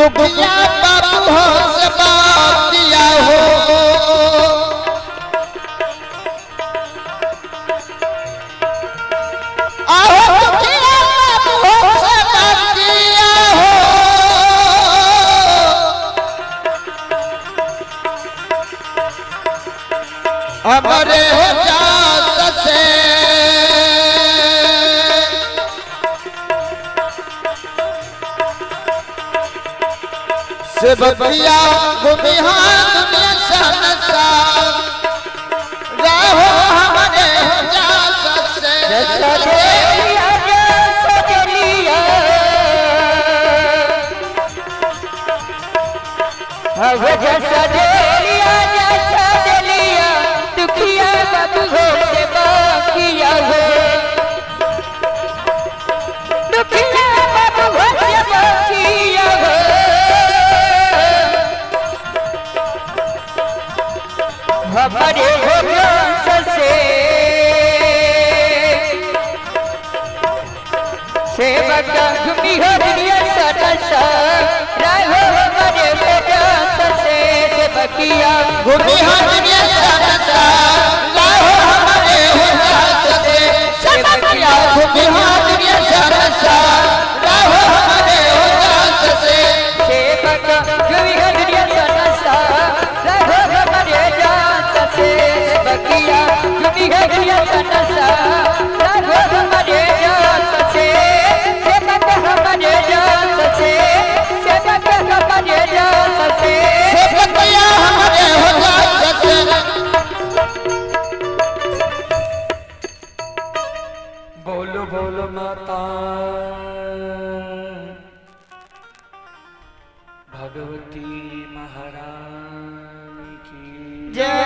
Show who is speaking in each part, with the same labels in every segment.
Speaker 1: दुखिया बाबू हो से बातिया हो। आहो दुखिया बाबू हो से बातिया हो। अमरे हो जात से सेवकिया घुमिहा दुनिया संसार रहो हमारे हो जात से।
Speaker 2: सजलिया सजलिया अब सजलिया सजलिया दुखिया बाबू हो से बाकिया हो, दुखिया बाबू हो से बाकिया हो। हमारे हो से सेवक घूमी हो दुनिया सदसा राय हो हमारे बेटा से सेवकिया
Speaker 1: घुमिहा दुनिया संसार रहो हमारे हो जात से। सेवकिया घुमिहा दुनिया संसार रहो हमारे हो जात से।
Speaker 2: सेवक घूमी हो दुनिया सदसा राय हो हमारे जात से। सेवकिया घूमी हो दुनिया सदसा राय हो हमारे जात से। सेवक हमारे जात से, सेवक हमारे जात से।
Speaker 1: सेवकिया हमारे हो जात से।
Speaker 3: बोलो बोलो माता भगवती महारानी की
Speaker 1: जय।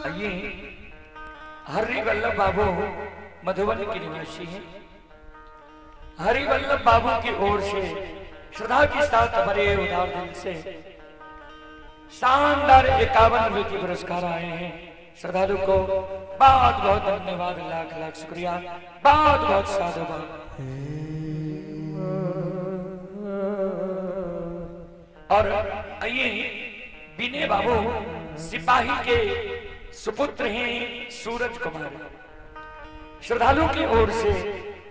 Speaker 3: आइए, हरिवल्लभ बाबू मधुबन के निवासी हैं। हरिवल्लभ बाबू की ओर से श्रद्धा के साथ भरे उदार दिल से शानदार 51 रुपए के पुरस्कार आए हैं। श्रद्धालु को बहुत बहुत धन्यवाद, लाख लाख शुक्रिया, बहुत बहुत साधुवाद। और आइए, विनय बाबू सिपाही के सुपुत्र हैं सूरज कुमार, श्रद्धालु की ओर से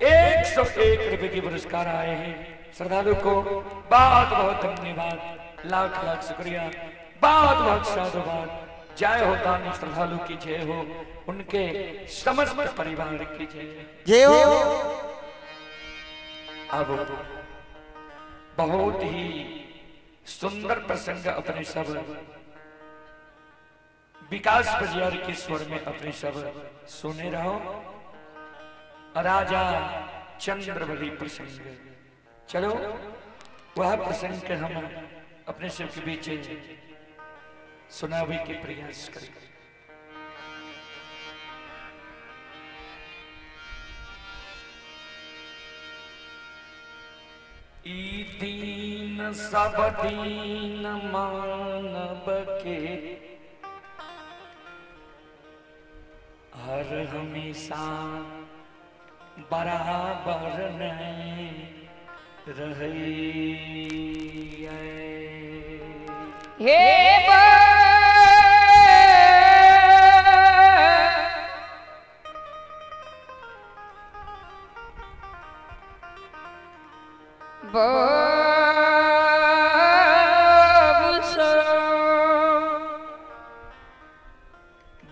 Speaker 3: 101 रुपए के पुरस्कार आए हैं। श्रद्धालु को बहुत बहुत धन्यवाद, लाख लाख शुक्रिया, बहुत बहुत साधुवाद। जय हो दानी श्रद्धालु की जय हो, उनके समस्त परिवार की जय
Speaker 1: जय हो।
Speaker 3: अब बहुत ही सुंदर प्रसंग अपने सब विकास बजियार के स्वर में अपने सब सुने रहो। राजा चंद्रबली प्रसंग, चलो वह प्रसंग के हम अपने सब के बीच सुनावे के प्रयास करें। ई दीन सब दीन मानव के हर हमेशा बराबर नहीं रही।
Speaker 2: हे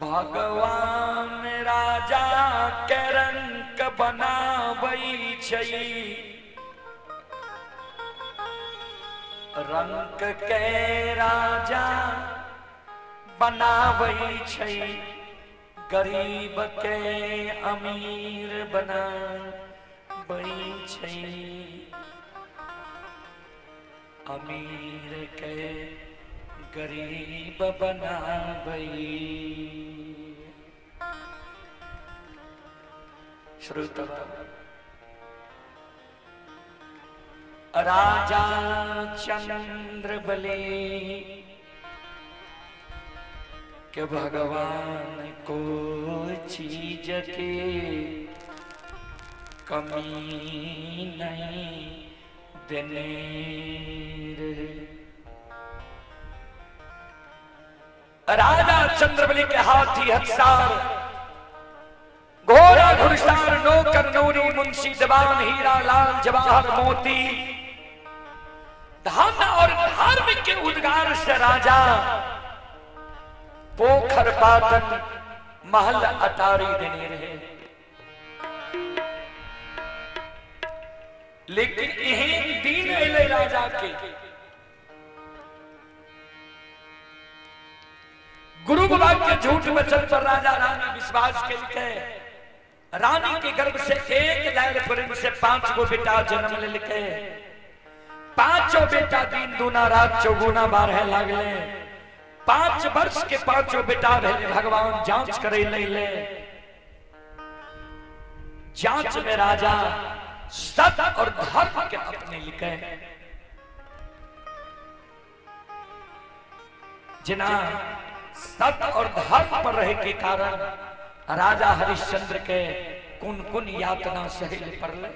Speaker 3: भगवान राजा के रंग बनाबै छै, रंग के राजा बनाबै छै, गरीब के अमीर बनाबै छै, अमीर के गरीब बनाबै। श्रोतवा, राजा चंद्र बले के भगवान को चीज के कमी नहीं देने रहे। राजा चंद्रबली के हाथी हथसार, घोड़ा घुड़सार, नौकर नूरी, मुंशी दीवान, हीरा लाल जवाहर मोती, धन और धर्म के उद्गार से राजा पोखर पाटन महल अटारी देने रहे। लेकिन एहन दिन अलै राजा के, गुरु बाबा के झूठ वचन पर राजा रानी विश्वास केलकै। रानी के गर्भ से एक दायर प्रेम से 5 गो बेटा जन्म लेलकै। पांचों बेटा दिन दूना रात चौगुना बारह लागले। 5 वर्ष के पांचों बेटा भेले। भगवान जांच करे ले, जांच में राजा सत और धर्म के अपने लिखे। जिना सत और धर्म पर रहे के कारण राजा हरिश्चंद्र के कुन कुन यातना सहे पड़ले।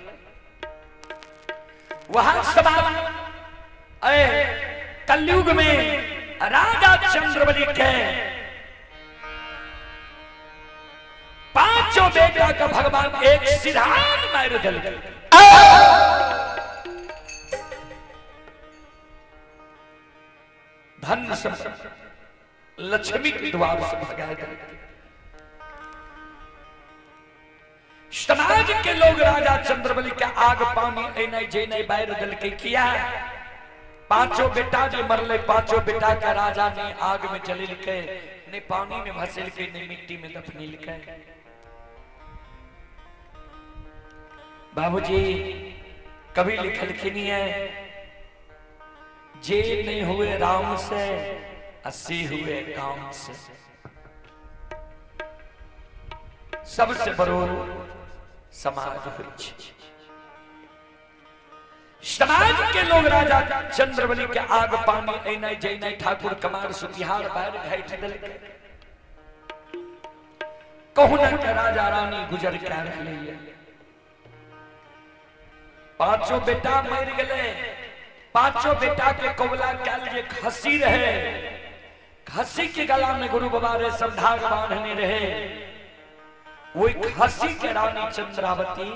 Speaker 3: वहां सवाल ए कलयुग में राजा चंद्रबली के पांचों बेटा का भगवान एक सिधान मार दिल। धन सब लक्ष्मी के द्वार से भगाए गए। समाज के लोग राजा चंद्रबली के आग पानी एने जेने बैर दल के किया। पांचों बेटा जे मरले, पांचों बेटा का राजा ने आग में जलिल के, ने पानी में भसिल के, ने मिट्टी में दफनिल के। बाबूजी कभी लिखलखिन है, जे नहीं हुए राम से 80 हुए काम से। सबसे बड़ो समाज होइ छै। समाज के लोग राजा चंद्रबली के आग पानी एनाइ जैनाइ ठाकुर कमार सुतिहार बाहर घाटि देलकै। कहुना के राजा रानी गुजर के रहलै। पांचों बेटा मर गए। पांचों बेटा के कबला कैल जे खसी रहे, खसी के गला में गुरु बाबा रे समधाग बांधने रहे, वही खसी के रानी चंद्रावती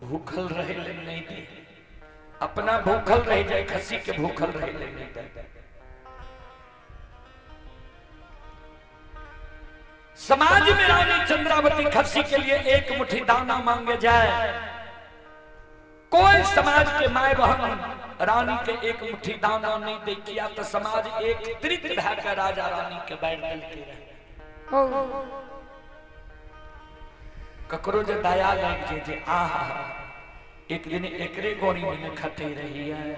Speaker 3: भूखल रहे ले नहीं दे। अपना भूखल रह जाए, खसी के भूखल रहे ले नहीं दे। समाज में रानी चंद्रावती खसी के लिए एक मुट्ठी दाना मांगे जाए, कोई समाज के my बहन रानी के एक मुट्ठी दाना नहीं दे किया तो समाज एक त्रित भैकर राजा रानी के बैठ दल के रहे। ककरो जे दया लग जे जे आहा एक दिन एकरे गोरी में न खटे रही है,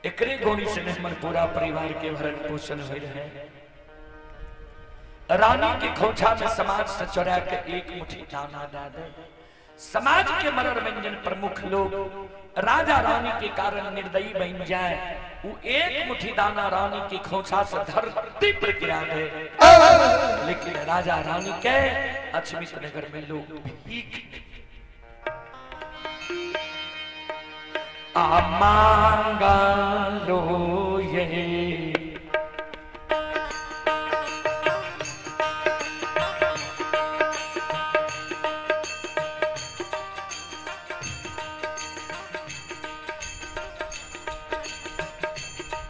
Speaker 3: एकरे गोरी से हमर पूरा परिवार के भरण पोषण हो रहे। रानी के खोछा में समाज से चोरा के एक मुट्ठी दाना दे दे। समाज के मरर व्यंजन प्रमुख लोग राजा रानी के कारण निर्दयी बन जाए, वो एक मुट्ठी दाना रानी की खोछा से धरती पर गिरा दे। लेकिन राजा रानी के अछमित नगर में लोग भीख आ मांगा लो ये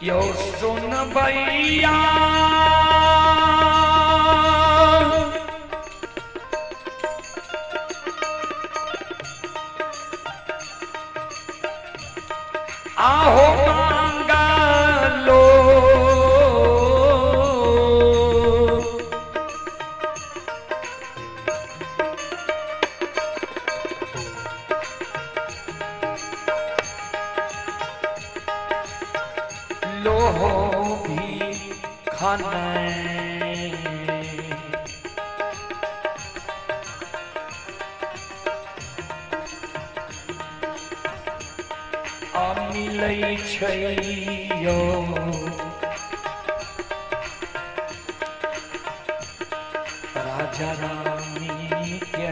Speaker 3: यो सुन भैया आहो मांगा लो लोहो भी खाना आ मिलै छै यौ राजा रानी के।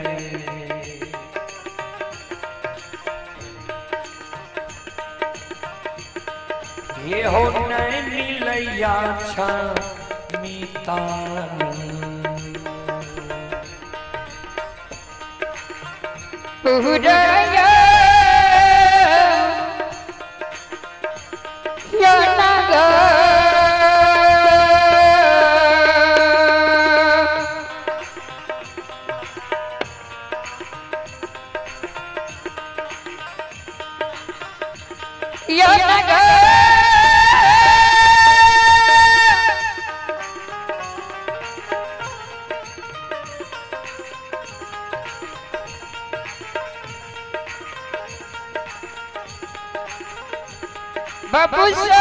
Speaker 3: ये हो नहीं मिलैया छमिता।
Speaker 2: पूरया या नगर या नगर बाबू से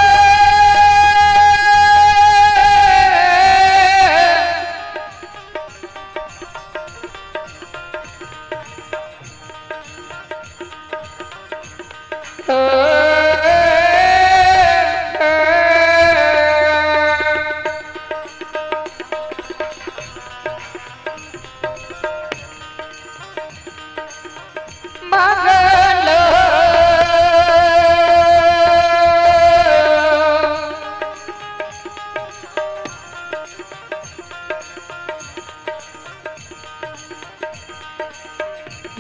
Speaker 2: मगन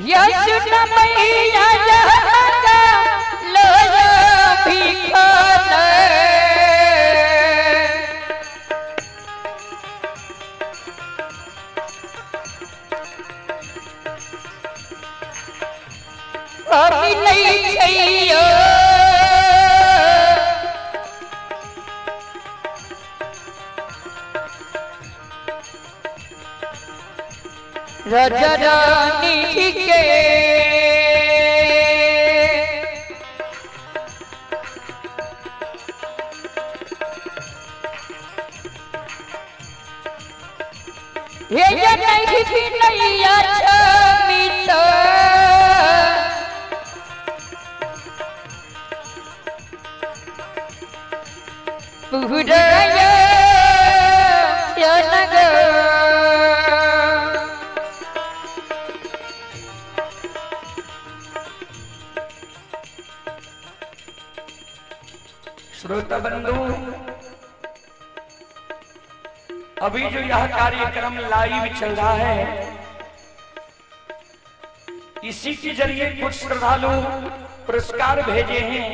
Speaker 2: यशुन मैया यहका लोया भिखन। मिलै छैयो राजा रानी के। हे ये नहीं बिनैया छमित पुरया या नगर।
Speaker 3: श्रोता बंधु, अभी जो यह कार्यक्रम लाइव चल रहा है, इसी के जरिए कुछ श्रद्धालु पुरस्कार भेजे हैं।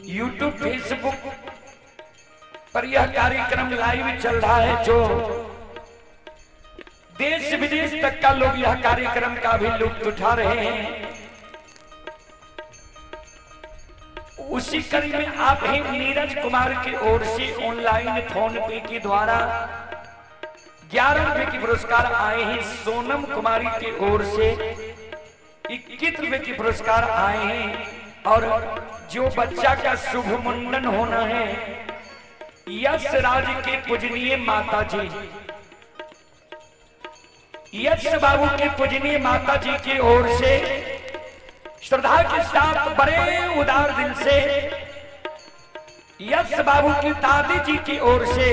Speaker 3: यूट्यूब फेसबुक पर यह कार्यक्रम लाइव चल रहा है, जो देश विदेश तक का लोग यह कार्यक्रम का भी लुत्फ उठा रहे हैं। उसी कड़ी में आप ही नीरज कुमार की ओर से ऑनलाइन फोन पे के द्वारा 11 रुपए की पुरस्कार आए हैं। सोनम कुमारी की ओर से 21 रुपए की पुरस्कार आए हैं। और जो बच्चा का शुभ मुंडन होना है, यश राज के पूजनीय माता जी, यश बाबू के पूजनीय माता जी की ओर से श्रद्धा के साथ बड़े उदार दिल से यश बाबू की दादी जी की ओर से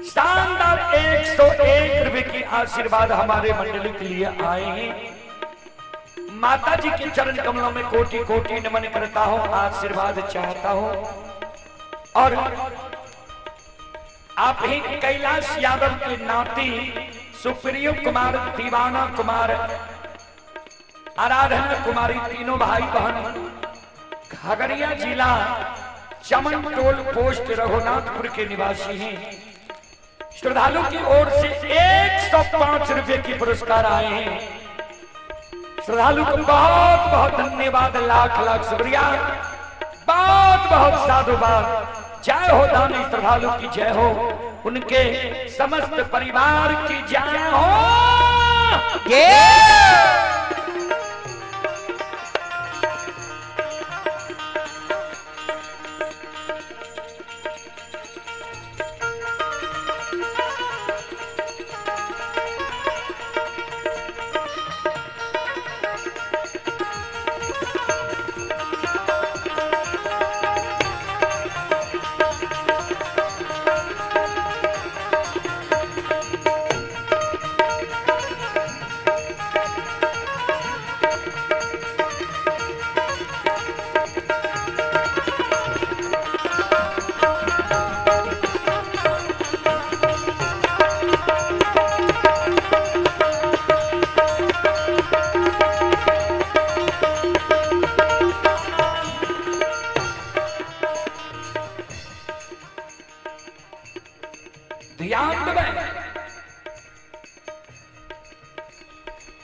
Speaker 3: शानदार 101 रुपए की आशीर्वाद हमारे मंडली के लिए आए हैं। माता जी के चरण कमलों में कोटि कोटि नमन करता हूं, आशीर्वाद चाहता हूं। और आप ही कैलाश यादव के नाती सुप्रियो कुमार, दीवाना कुमार, आराधना कुमारी, तीनों भाई बहन खगड़िया जिला चमन टोल पोस्ट रघुनाथपुर के निवासी हैं। श्रद्धालु की ओर से 105 रुपए की पुरस्कार आए हैं। श्रद्धालु को बहुत बहुत धन्यवाद, लाख लाख शुक्रिया, बहुत बहुत साधुवाद। जय हो दानी श्रद्धालु की जय हो, उनके समस्त परिवार की जय हो।
Speaker 2: ये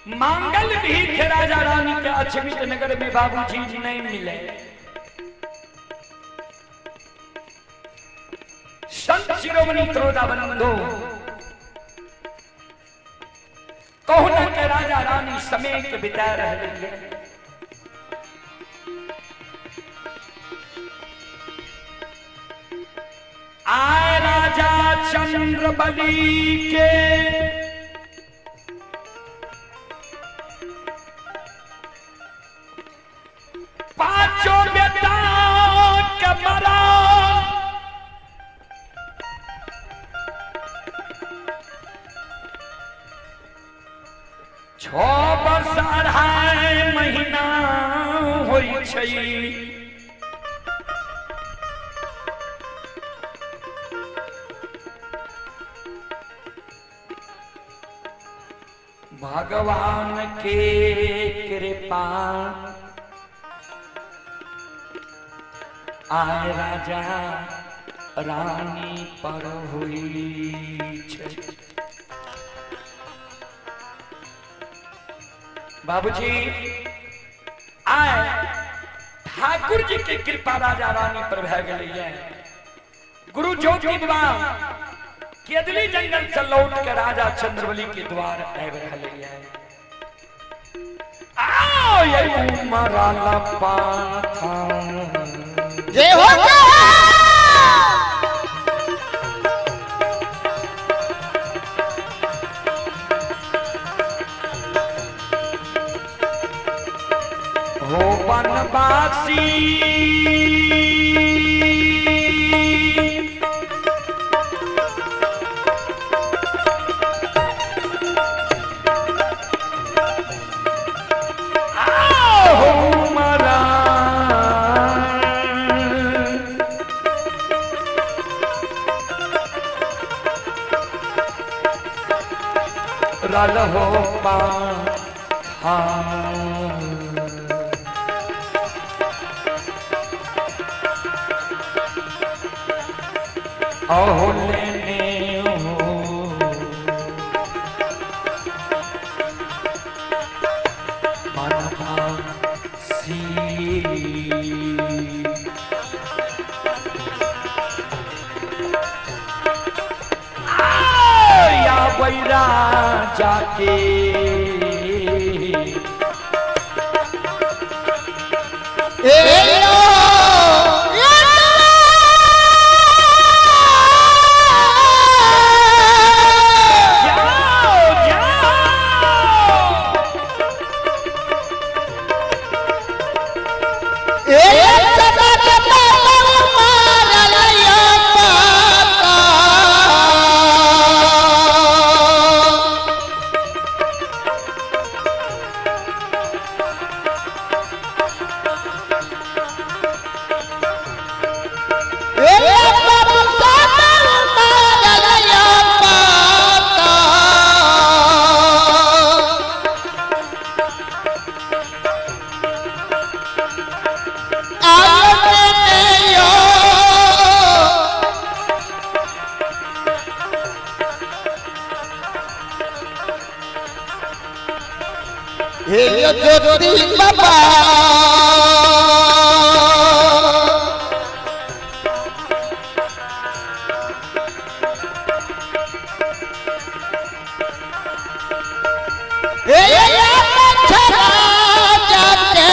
Speaker 3: मांगल भीख राजा रानी के अछमित नगर में बाबूजी नहीं मिले। संत शिरोमणि त्रोदा बंधु कहुना के राजा रानी समय के बिता रहे हैं। आए राजा चंद्रबली के पांचों बेटा के मरण 6 वर्ष 2.5 महीना होइ छै। भगवान के कृपा आए राजा रानी पर हुई छै। बाबूजी आए ठाकुर जी के कृपा राजा रानी पर भए गेलैये। गुरु ज्योति बाबा केदली जंगल से लौट के राजा चंद्रबली के द्वार आबि रहलैये। आओ ये उमरल पाथर
Speaker 1: जय हो।
Speaker 3: हो बनवासी आओ मरा रल हो पा अहो लेने हो बनवासी। या बैरा जाके
Speaker 1: ए लो
Speaker 3: जाओ जाओ।
Speaker 1: ए चटा चटा मारलया पाता। ए बाबू साबर मारलया पाता। ज्योति बाबा जाते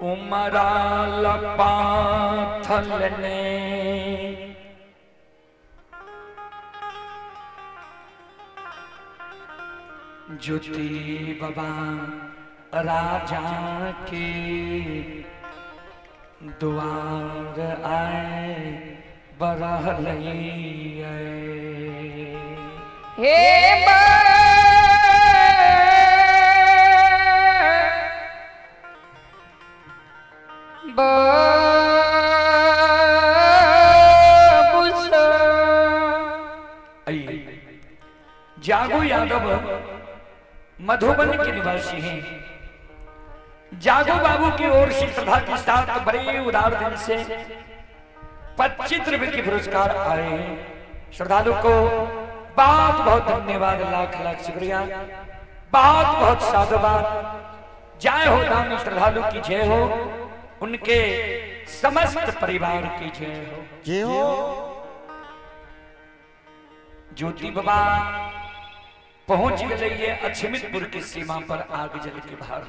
Speaker 3: उमराल पाथल ने ज्योति बाबा राजा के द्वार आए बरहलैये।
Speaker 2: हे बाबूसा।
Speaker 3: आइए जागो यादव मधुबन के निवासी हैं। जागो बाबू की ओर से श्रद्धा के साथ बड़े उदार दिल से 25 रुपए के पुरस्कार आए हैं। श्रद्धालु को बहुत बहुत धन्यवाद, लाख लाख शुक्रिया, बहुत बहुत साधुवाद। जय हो दानी श्रद्धालु की जय हो, उनके समस्त परिवार की जय हो।
Speaker 1: जय हो।
Speaker 3: ज्योति बाबा पहुंच गए ये अछमितपुर की सीमा पर आग जल के बाहर।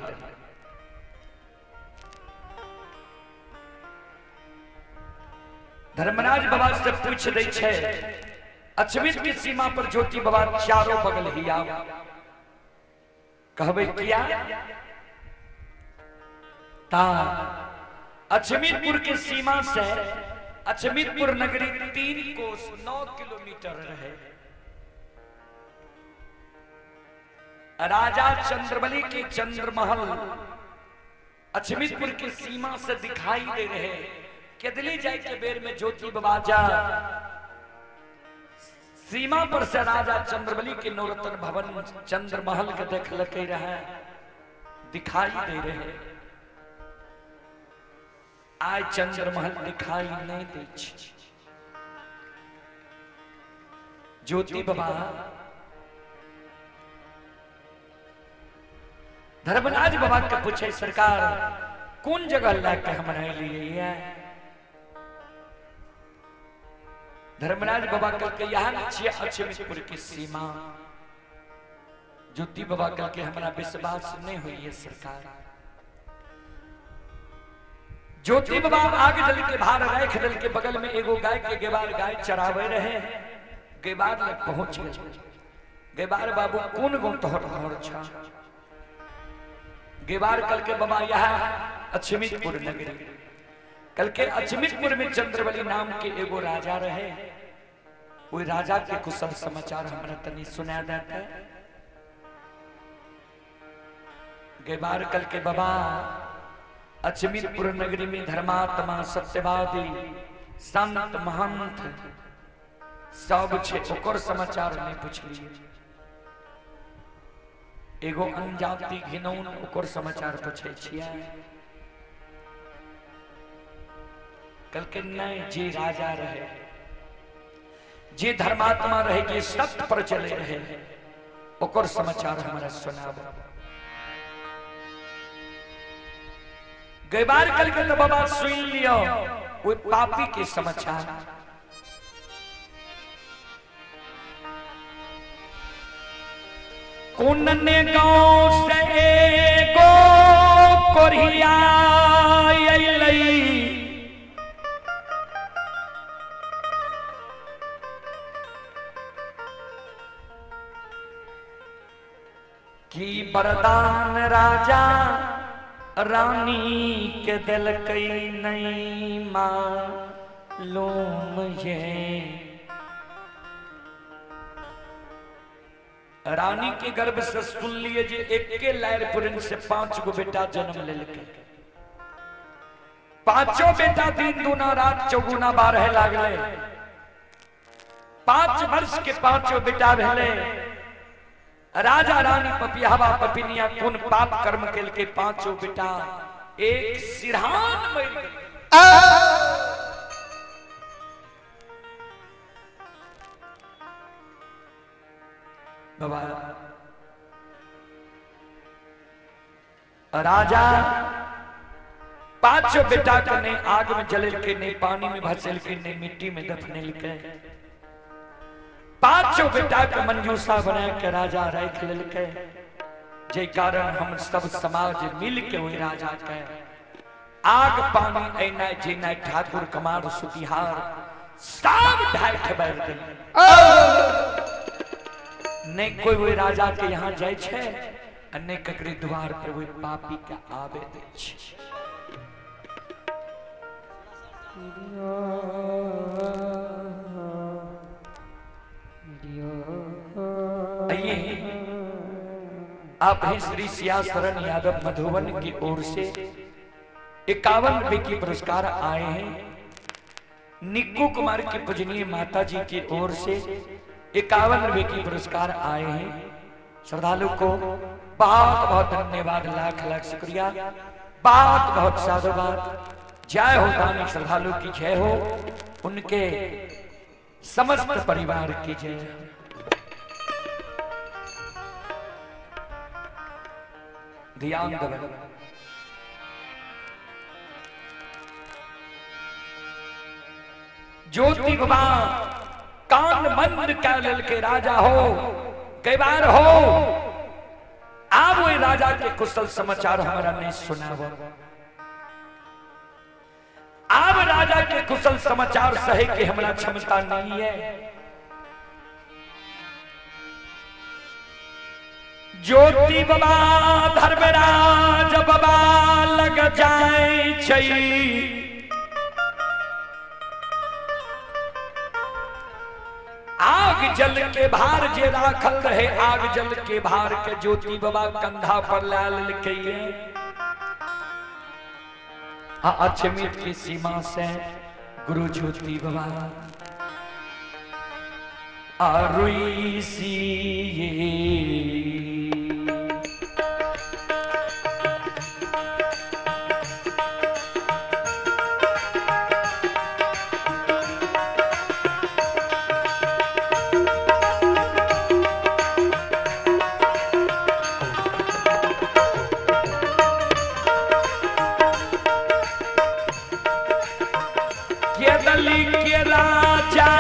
Speaker 3: धर्मराज बाबा से पूछ दै छै, अछमित की सीमा पर ज्योति बाबा चारों बगल ही आओ, कहबै किया ता अछमितपुर के सीमा से अछमितपुर नगरी 3 कोस 9 किलोमीटर रहे। राजा चंद्रबली के चंद्रमहल अछमितपुर की सीमा से दिखाई दे रहे। केदली जाए के बेर में ज्योति बाबा जा सीमा पर से राजा चंद्रबली के नवरत्न भवन चंद्रमहल के देख लके रहे, दिखाई दे रहे। आय चंद्रमहल दिखाई नहीं दे। ज्योति बाबा धर्मराज बाबा के पूछे, सरकार कौन जगह लाके हमरा लिए? धर्मराज बाबा कल के यहाँ छियै अछमितपुर की सीमा। ज्योति बाबा कल के हमरा विश्वास नहीं हुई है सरकार। ज्योति बाबा आग जल के भार रख दल के बगल में एगो गाय के गेबार गाय चरावे रहे, गेबार लग पहुंच गए। गेबार बाबू कोन गांव तोहर घर छा? गेबार कल के बाबा यह अछमितपुर नगरी। कल के अछमितपुर में चंद्रबली नाम के एगो राजा रहे, वही राजा के कुशल समाचार हमरा तनी सुना देता। गेबार कल के बाबा अछमितपुर नगरी में धर्मात्मा सत्यवादी संत महंत सब छे, ओकर समाचार नहीं पूछलिए। एगो अनजाति घिनौन ओकर समाचार पूछे छियै? कल के नहीं, जे राजा रहे, जे धर्मात्मा रहे, जे सत्य पर चले रहे, ओकर समाचार हमरा सुनाबो। गैबार कल के तो बाबा सुन लियो ओहि पापी के समाचार। कोन ने गांव से एगो कोरिया अइलै, की वरदान राजा रानी के दिलकै नहीं मालूम ये। रानी के गर्भ से सुन लिए जे एके लायर पुरन से 5 गो बेटा जन्म लेलकै, पांचों बेटा दिन दूना रात चौगुना बारह लागले। 5 वर्ष के पांचों बेटा भेले। राजा रानी पपियावा पपिनिया कोन पाप कर्म केलके, पांचों बेटा एक सिरहान मर गेल। बाबा राजा पांचों बेटा के नहीं आग में जलेल के, नहीं पानी में भसेल के, नहीं मिट्टी में दफनेल के, पांचों बेटा के मंजूषा बना के राजा रख लेलके। जे कारण हम सब समाज मिल के वही राजा के आग पानी ऐना जेना ठाकुर कुमार सुतिहार सब ढाई बैठ दिल। नहीं कोई वही राजा के यहाँ जाय छे आ नहीं ककरे द्वार पर वही पापी के आवे दे छे। आइए आप हैं श्री सियाशरण यादव मधुबन की ओर से 51 रुपए की पुरस्कार आए हैं। निक्कू कुमार की पूजनीय माता जी की ओर से 51 रुपए की पुरस्कार आए हैं। श्रद्धालु को बहुत बहुत धन्यवाद, लाख लाख शुक्रिया, बहुत बहुत साधुवाद। जय हो दानी श्रद्धालु की जय हो, उनके समस्त परिवार की जय हो। ध्यान देवे। ज्योति बाबा कान मंद कै के राजा हो, गैबार हो, आब ओहि राजा के कुशल समाचार हमरा नहीं सुनाब। आब राजा के कुशल समाचार सहे के हमरा क्षमता नहीं है। ज्योति बाबा धर्मराज बाबा लग जाए छै, आग जल के भार जे राखल रहे, आग जल के भार के ज्योति बाबा कंधा पर ला लेलकै। आ अक्षमित की सीमा से गुरु ज्योति बाबा आरुई सी के दली के राजा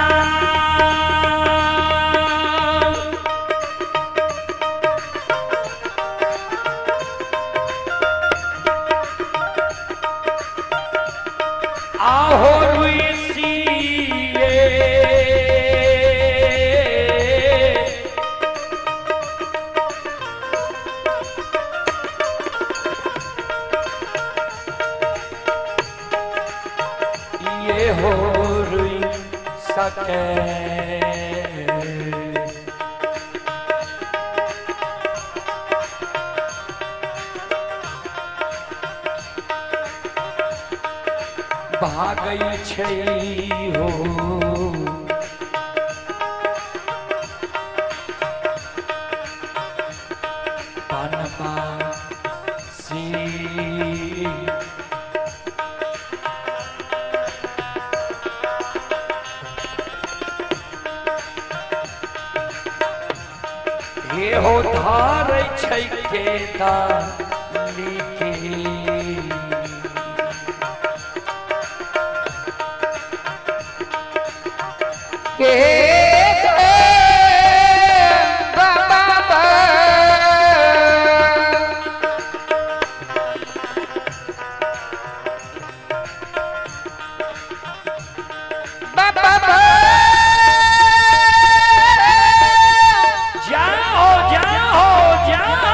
Speaker 3: आहो रुई ये हो रुई सके। भागै छै हो पनपा सी। हे हो धारै छै के के।
Speaker 2: के बाबा बाबा
Speaker 3: जाओ जाओ जाओ।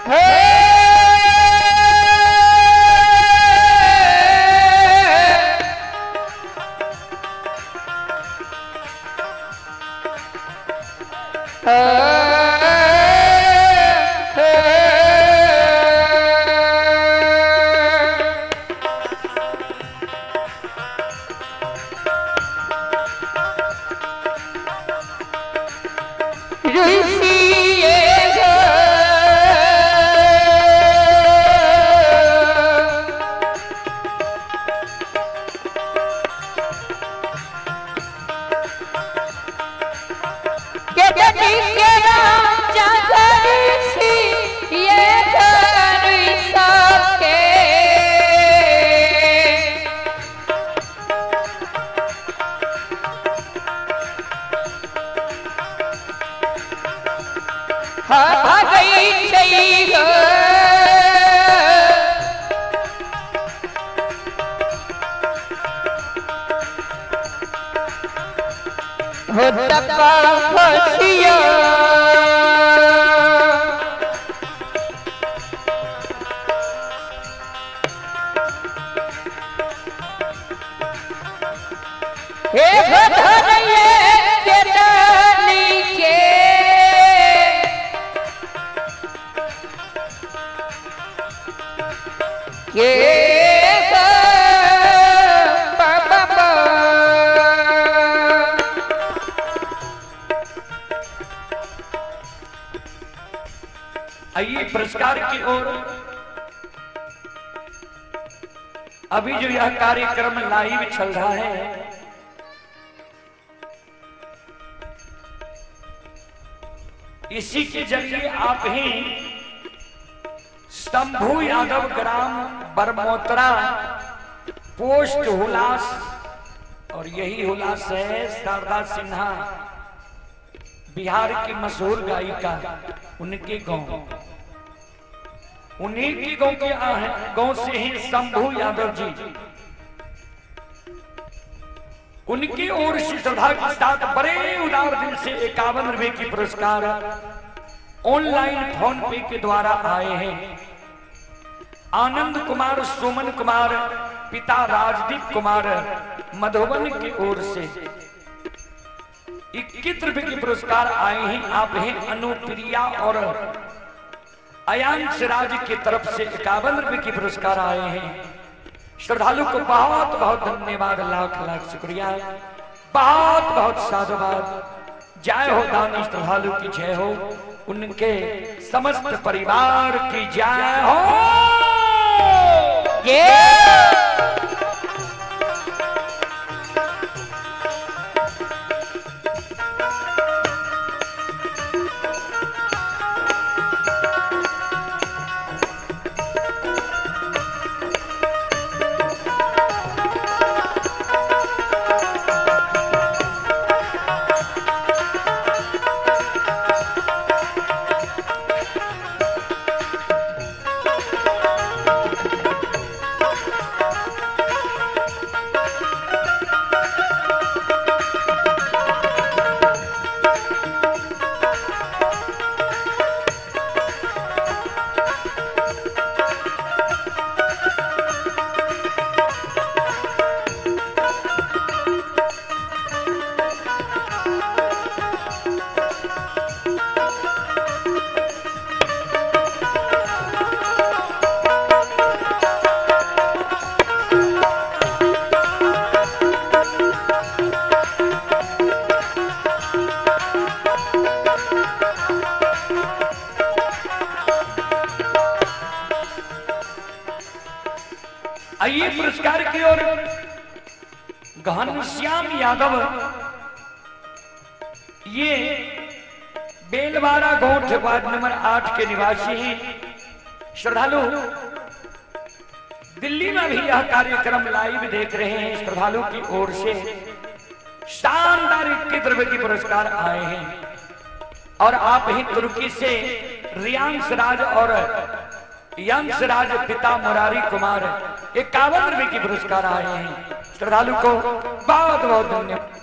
Speaker 2: हे ऋषिये के भागै छै गो। हो तपा फसिया हे भधरैये के डाली के के ग पा पा पा।
Speaker 3: आइए पुरस्कार की ओर। अभी जो यह कार्यक्रम लाइव चल रहा है, इसी के जरिए आप ही शंभू यादव ग्राम बरमोतरा पोस्ट हुलास, और यही हुलास है शारदा सिन्हा बिहार की मशहूर गायिका, उनके गांव, उन्हीं के गांव के गांव से ही शंभू यादव जी, उनकी ओर से श्रद्धा के साथ बड़े उदार दिल से 51 रुपए की पुरस्कार ऑनलाइन फोन पे के द्वारा आए हैं। आनंद कुमार, सुमन कुमार, पिता राजदीप कुमार, मधुबन की ओर से 21 रुपए के पुरस्कार आए हैं। आप हैं अनुप्रिया और अयांश राज की तरफ से 51 रुपए के पुरस्कार आए हैं। श्रद्धालु को बहुत बहुत धन्यवाद, लाख लाख शुक्रिया, बहुत बहुत साधुवाद। जय हो दानी श्रद्धालु की जय हो, उनके समस्त परिवार की जय हो। आइए पुरस्कार की ओर। घनश्याम यादव, ये बेलवारा गोठ वार्ड नंबर 8 के निवासी हैं। श्रद्धालु दिल्ली में भी यह कार्यक्रम लाइव देख रहे हैं। श्रद्धालु की ओर से शानदार 21 रुपए की पुरस्कार आए हैं। और आप ही तुर्की से रियांश राज और यंश राज, पिता मुरारी कुमार, 51 रुपए की पुरस्कार आए हैं। श्रद्धालु को बहुत बहुत धन्यवाद।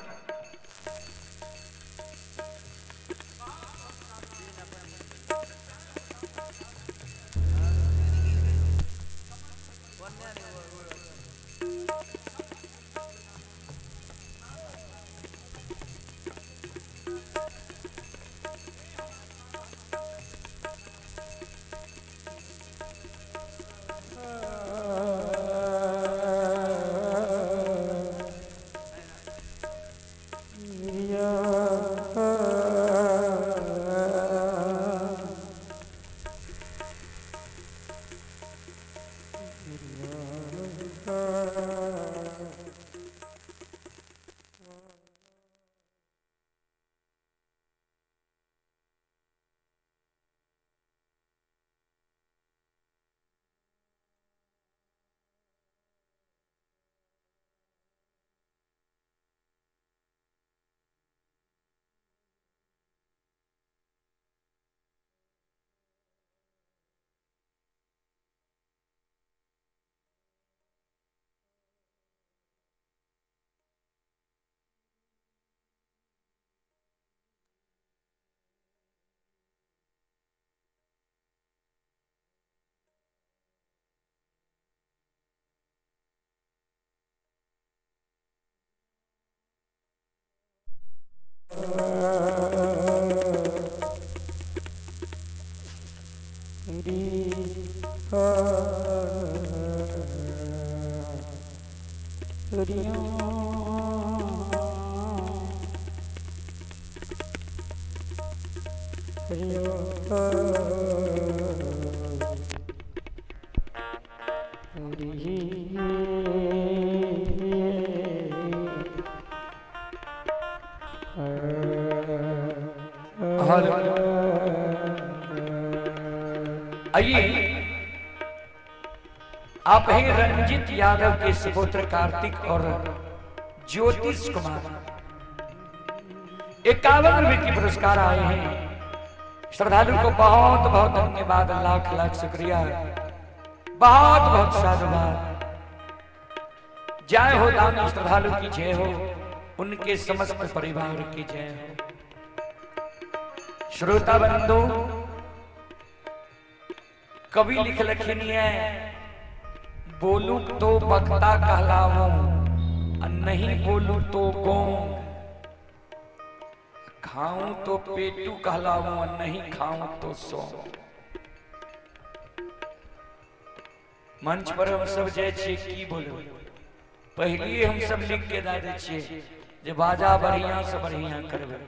Speaker 3: और आइए आप हैं रंजित यादव के सुपुत्र कार्तिक और ज्योतिष कुमार, 51 रुपए की पुरस्कार आए हैं। श्रद्धालु को बहुत बहुत धन्यवाद, लाख लाख शुक्रिया, बहुत बहुत साधुवाद। जय हो दानी श्रद्धालु की जय हो, उनके समस्त परिवार की जय हो। श्रोता बंधु, कवि लिख लखनी है, बोलू तो वक्ता कहलाऊं, नहीं बोलू तो गोंग, खाऊं तो पेटू कहलाऊं, नहीं खाऊं तो सो। मंच पर हम सब जाए छियै की बोलू, पहले हम सब लिख के दे दै छियै जे बाजा बढ़िया से बढ़िया करबै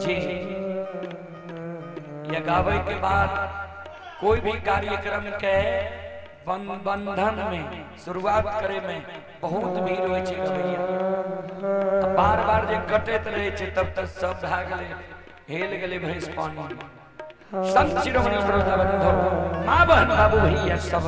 Speaker 3: जी। या गावे के बाद कोई भी कार्यक्रम के बंधन में शुरुआत करे में बहुत भीड़ होइ छै गवैया, बार बार जे कटैत रहे छै तब तक सब भए गेलै, हेल गेलै भैंस पानी। संत शिरोमणि श्रोता बंधु, माँ बहन बाबू भैया सब,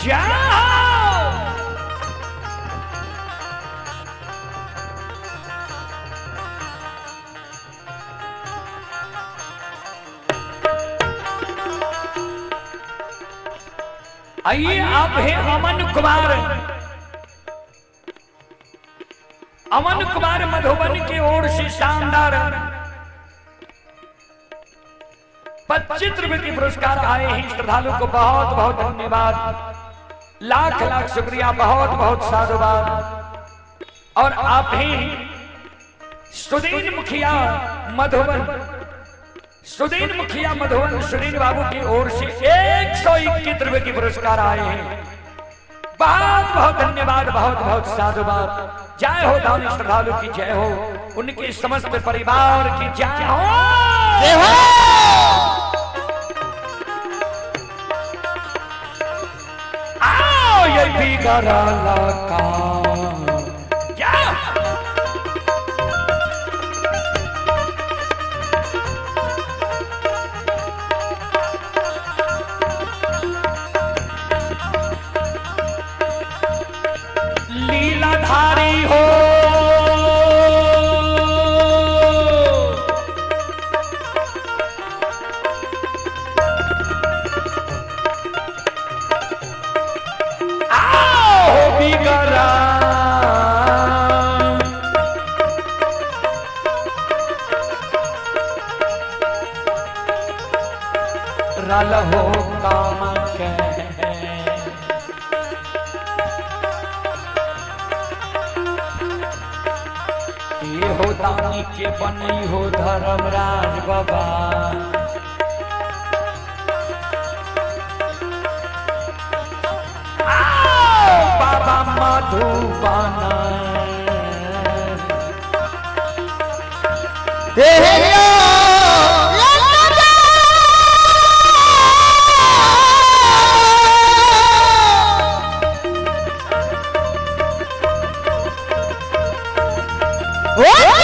Speaker 3: जाओ। आइए आप हैं अमन कुमार, अमन कुमार मधुबन की ओर से शानदार 25 रुपए के पुरस्कार आए हैं। श्रद्धालु को बहुत बहुत धन्यवाद, लाख लाख शुक्रिया, बहुत बहुत साधुवाद। और आप हैं सुदीन मुखिया मधुबन, सुदीन मुखिया मधुबन, सुदीन बाबू की ओर से 121 रुपए के पुरस्कार आए हैं। बहुत बहुत धन्यवाद, बहुत बहुत साधुवाद। जय हो दानी श्रद्धालु की जय हो, उनके समस्त परिवार की जय हो।
Speaker 1: जय हो।
Speaker 3: आओ ये बिगड़ल काम या लीलाधारी हो, आओ बिगड़ा रल हो काम के, ये हो दानी के बनई हो धर्मराज बाबा। आओ बाबा मधुबन।
Speaker 1: Oh!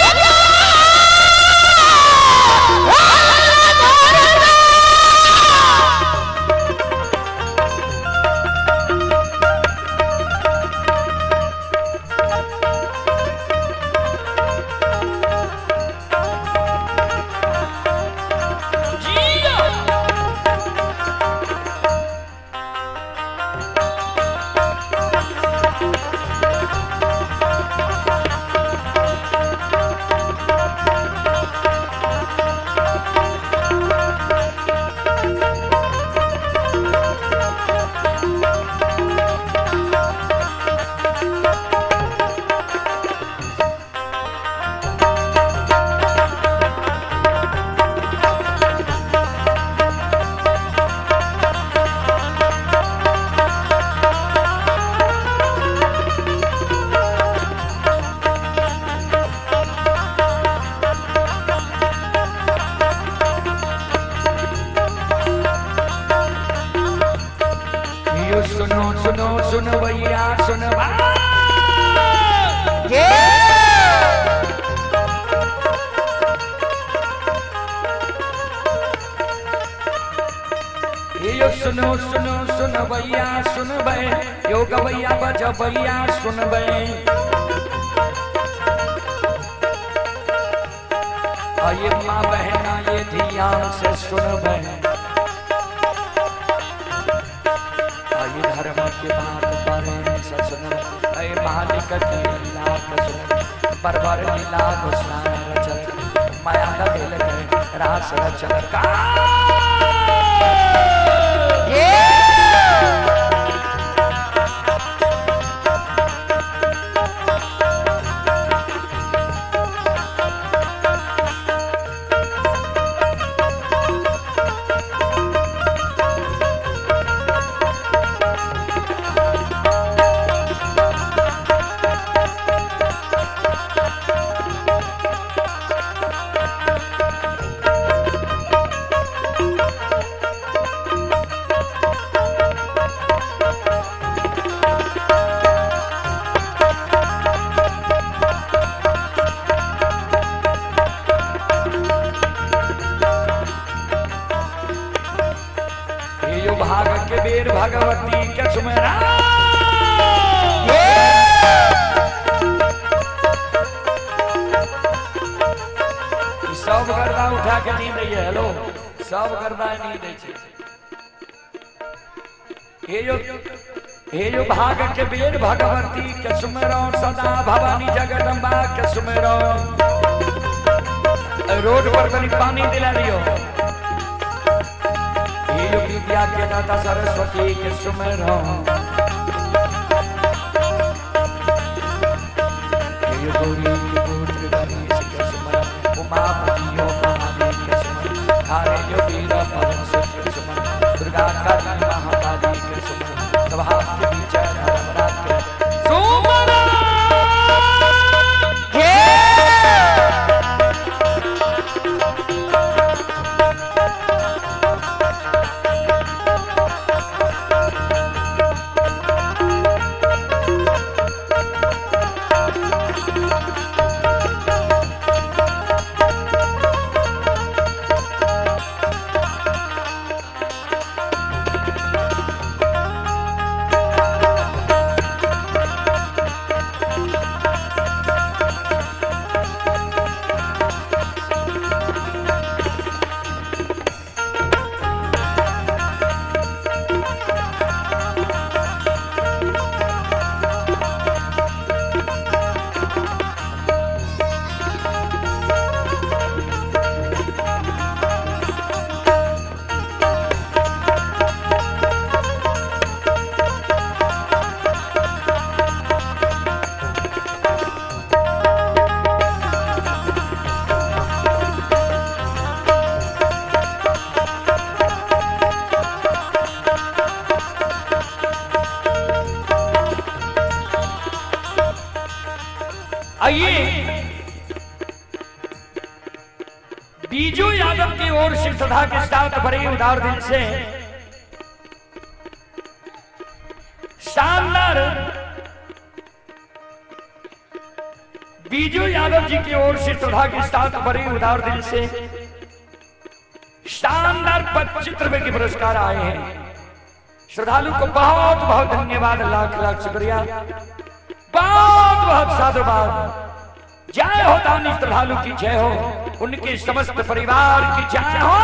Speaker 3: सुनवैया सुनबा। यो सुनो सुनो सुनवैया सुनबै, यो गवैया बजबैया सुनबै। ये माँ बहना ये ध्यान से सुनबै, ये धर्म के बात प्रेम से सुनबै, अय मालिक की लीला के सुनबै, बरबर लीला गोसाई रचल, माया का दिल के रास रचल का। यो भाग के बेर भगवती के सुमेरा। सब गर्दा उठा के नहीं दैये, हेलो सब गर्दा नहीं दै छै। हे यो भाग के बेर भगवती के सुमेरा, सदा भवानी जगदम्बा के सुमेरा। रोड पर तनी पानी दिला दियो। ये विद्या के दाता सरस्वती के सुमेरो, ये गौरी के पुत्र गणेश के सुमेरो, उमापति यो महादेव के सुमेरो, हरे यो वीर पवन सुत के सुमेरो, दुर्गा काली महाकाली के सुमेरो, सभा के बीच धर्मराज के सुमेरो। आइए बीजू यादव की ओर से श्रद्धा के साथ बड़े उदार दिल से शानदार बीजू यादव जी की ओर से श्रद्धा के साथ बड़े उदार दिल से शानदार 25 रुपए के पुरस्कार आए हैं। श्रद्धालु को बहुत बहुत धन्यवाद, लाख लाख शुक्रिया, बहुत बहुत साधुवाद। जय हो दानी श्रद्धालु की जय हो, उनके समस्त परिवार की जय हो।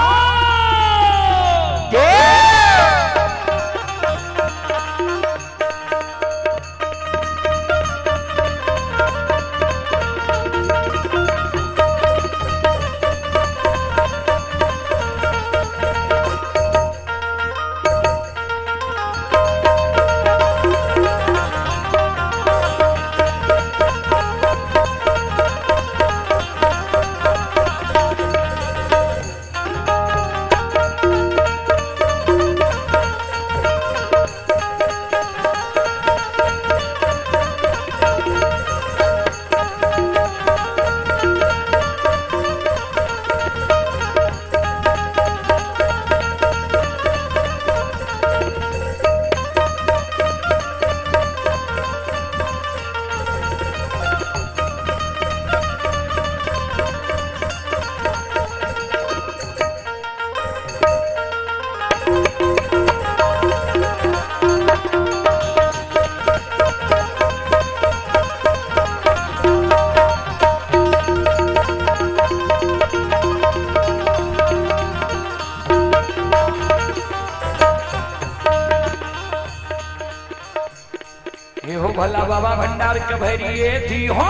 Speaker 3: भला बाबा भंडार के भरिए थी हो।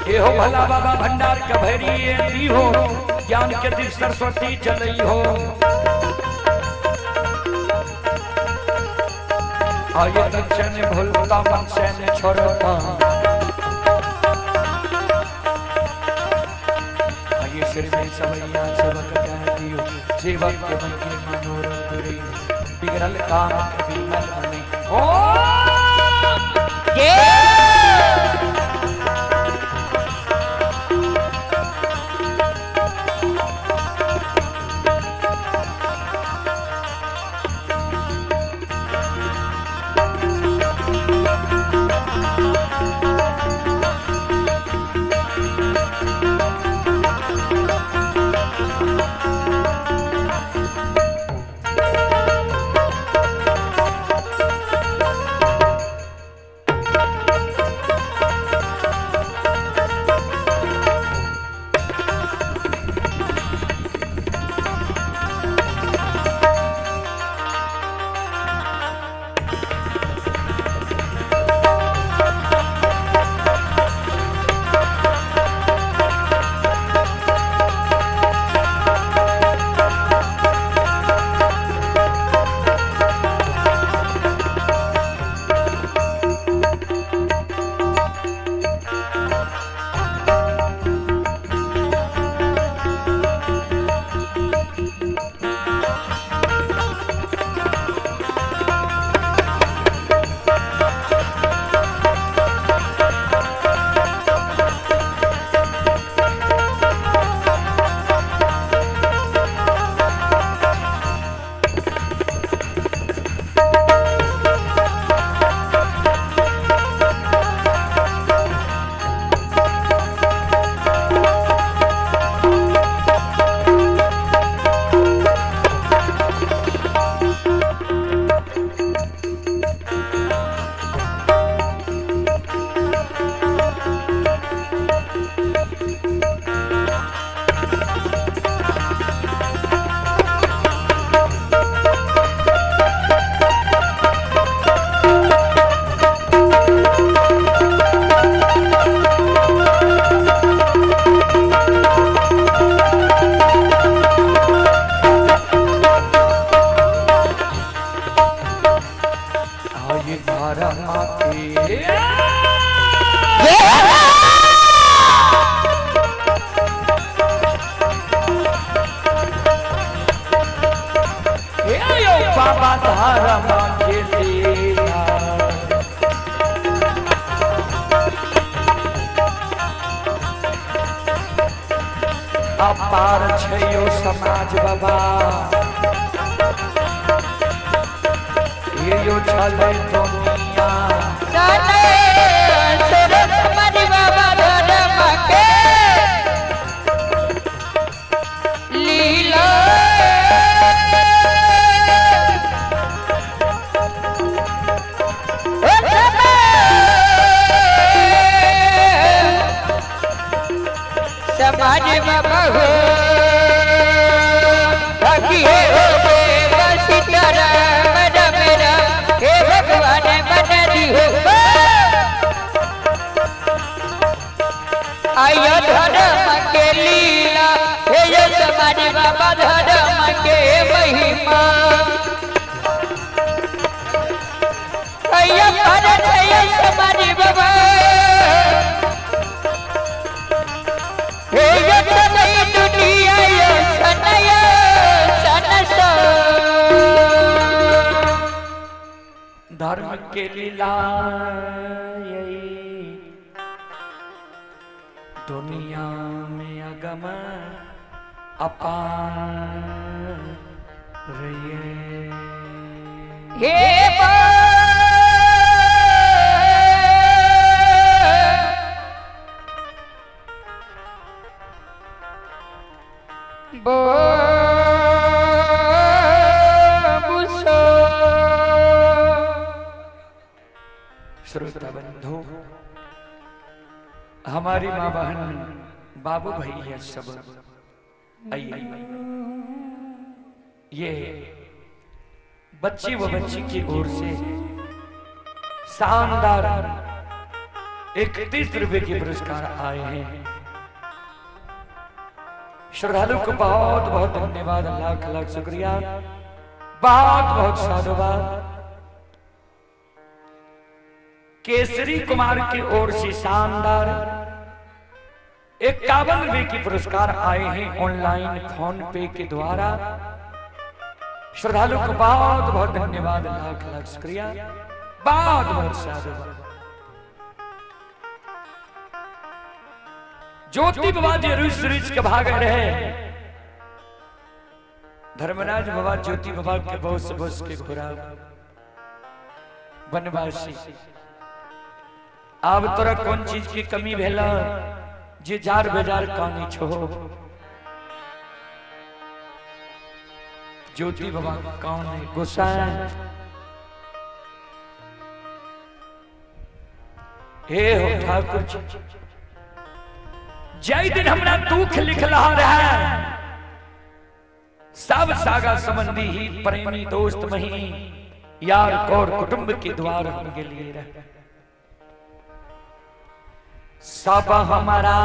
Speaker 3: ये हो भला बाबा भंडार के भरिए थी हो, ज्ञान के दिल सरस्वती चलई हो। आये दक्षिण भूलता मन से न छोड़ता, आये सिर में सवैया सबक कह दियो, सेवक के मन के मनोरथ पूरी, बिगड़ल काम कभी मल बने ओ।
Speaker 2: ये
Speaker 3: आये धारा माते हे यो बाबा धारा मांगे लीला, अपार छयो समाज बाबा, ये यो छले दुनिया।
Speaker 2: सने सूरज कुमारी बाबा धर्म के लीला, ओ समाज बाबा हो रखिए हो सीताराम राम राम, हे भगवान बना दिहो। आयो धर्म के लीला, हे यो समाज बाबा धर्म के महिमा, आयो भारत आयो समाज बाबा, हे यो समय दुनिया यो सनय सनस।
Speaker 3: धर्म के लीला यही दुनिया में अगम अपार ये।
Speaker 2: हे बो
Speaker 3: श्रोता बंधु, हमारी माँ बहन बाबू भैया सब आइए, ये बच्ची व बच्ची की ओर से शानदार 31 रुपए के पुरस्कार आए हैं। श्रद्धालु को बहुत बहुत धन्यवाद, लाख लाख शुक्रिया, बहुत बहुत साधुवाद। केसरी कुमार की ओर से शानदार 51 रुपए की पुरस्कार आए हैं ऑनलाइन फोन पे के द्वारा। श्रद्धालु को बहुत बहुत धन्यवाद, लाख लाख शुक्रिया, बहुत बहुत साधुवाद। ज्योति बाबा जी रुस रुस के भाग रहे। धर्मराज बाबा ज्योति बाबा के बहुत बस के घोड़ा वनवासी, आब तोरा कोन चीज की कमी भेला जे जार बेजार कानी छो? ज्योति बाबा कौन है गोसाई, हे हो ठाकुर जी, जय दिन हमरा दुख लिखला रहे, सब सागा संबंधी ही प्रेमी दोस्त मही यार कौर कुटुंब के द्वार हम गेलिए रहे, सब हमारा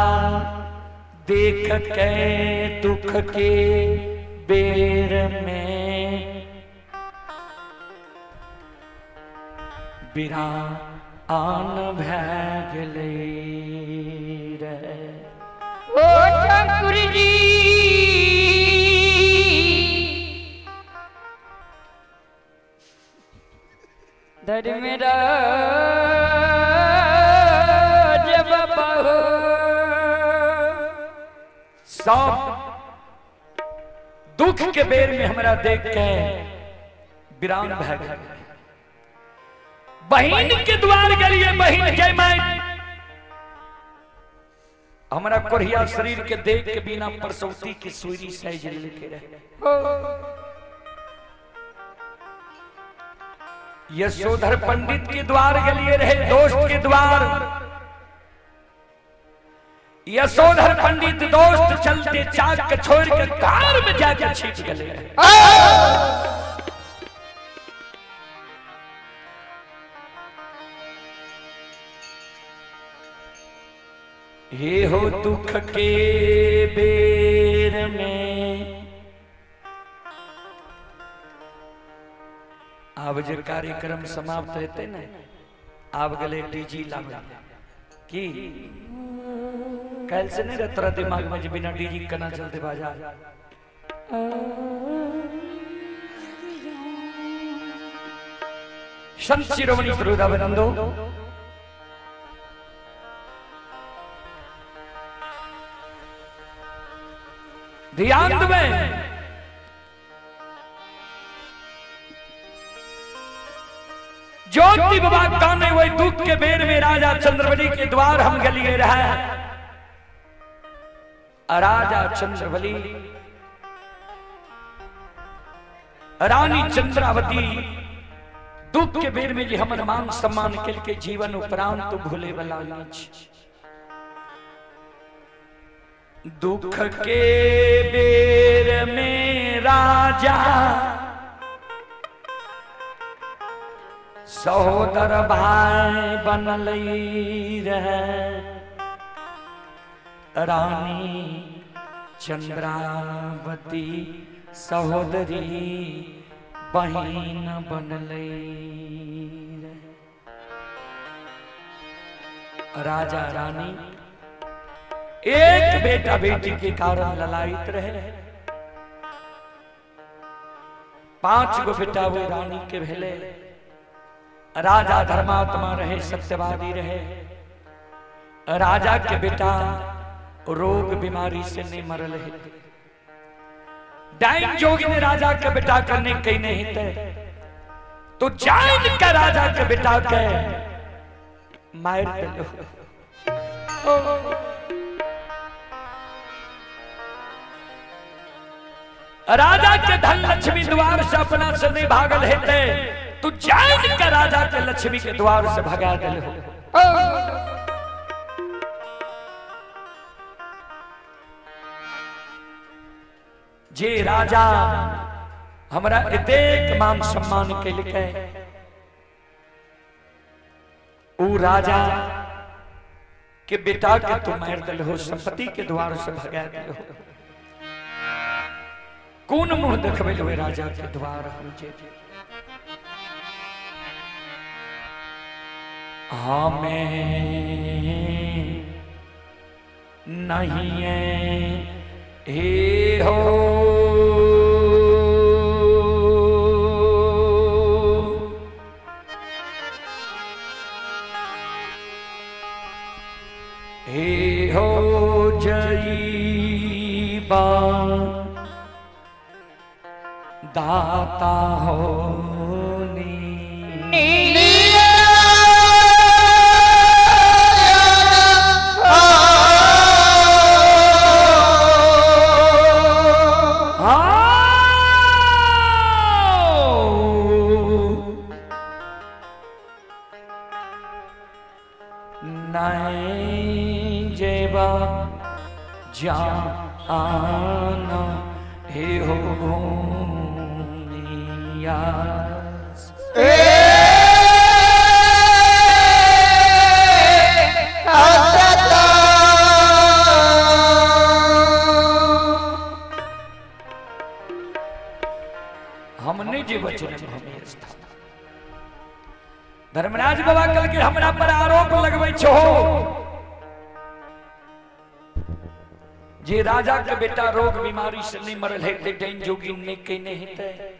Speaker 3: देख के दुख के बेर में बिरा आन भै गेलै रे।
Speaker 2: ओ ठाकुर जी, धर्मराज बाबा हो।
Speaker 3: सब दुख के बेर में हमरा देख के विराम भै गेल। बहिन के द्वार गेलिए, बहिन के मैं हमरा कोढ़िया शरीर के देख के बिना परसौती की सुई साइज लेके रहे। यशोधर पंडित के द्वार गेलिए रहे, दोस्त के द्वार। यशोधर पंडित दोस्त चलते चाक के छोड़ के कार में जाके छिप गए रहे। हे हो दुख के बेर में आब जे कार्यक्रम समाप्त हेतै ने, आब गेलै डीजी लाबै की। काल्हि से नहीं रह तोरा दिमाग में जे बिना डीजी केना चलते बाजा। संत शिरोमणि श्रोता बंधु, ध्यान देबै। ज्योति बाबा काने वही दुख के बेर में राजा चंद्रबली के द्वार हम गलिए रहे। राजा चंद्रबली रानी चंद्रावती दुख के बेर में जी हमर मान सम्मान के के जीवन उपरांत भूले वाला नहीं। दुख के बेर में राजा सहोदर भाई बनल रहे, रानी चंद्रावती सहोदरी बहिन बनल रहे। राजा रानी एक बेटा बेटी के कारण ललायित रहे। 5 गो बेटा वो रानी के भेले। राजा धर्मात्मा रहे, सत्यवादी रहे। राजा के बेटा रोग बीमारी से नहीं मरल है। डाइन जोगी ने राजा के बेटा करने कहीं नहीं थे, तो जान का राजा के बेटा के मार दिलो। राजा के धन लक्ष्मी द्वार से अपना से नहीं भागल हेते, तू जान के राजा के लक्ष्मी के द्वार से भगा दिल हो। जे राजा हमरा एतेक मान सम्मान केलकै, ऊ राजा के बेटा के तू मारि देलहो, संपत्ति के द्वार से भगा देलहो। कोन मुंह देखबै ओहि राजा के द्वार हम जे हमें नहीं हे हो हे हो जईबा दाता होनी। नहीं जेबा जाना हे हो भूमिया। हम नहीं जे बचने भूमि स्थान। धर्मराज बाबा कल के हमरा पर आरोप लगबै छो जे राजा के बेटा रोग बीमारी से नहीं मरल हेतै, डाइन जोगिन नहीं केने हेतै।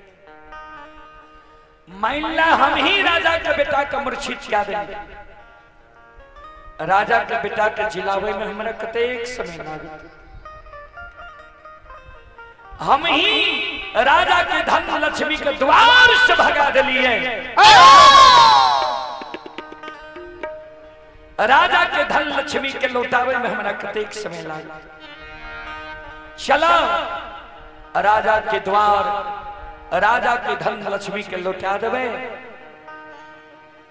Speaker 3: मान ला हम ही राजा के बेटा के मूर्छित कए देलियै, राजा के बेटा के जिलावे में हमरा कतेक समय लागत। हम ही राजा के धन लक्ष्मी के द्वार से भगा दिलिए, राजा के धन लक्ष्मी के लौटावे में हमरा कतेक समय लागत। चला राजा के द्वार, राजा के धन लक्ष्मी के लौटा देवे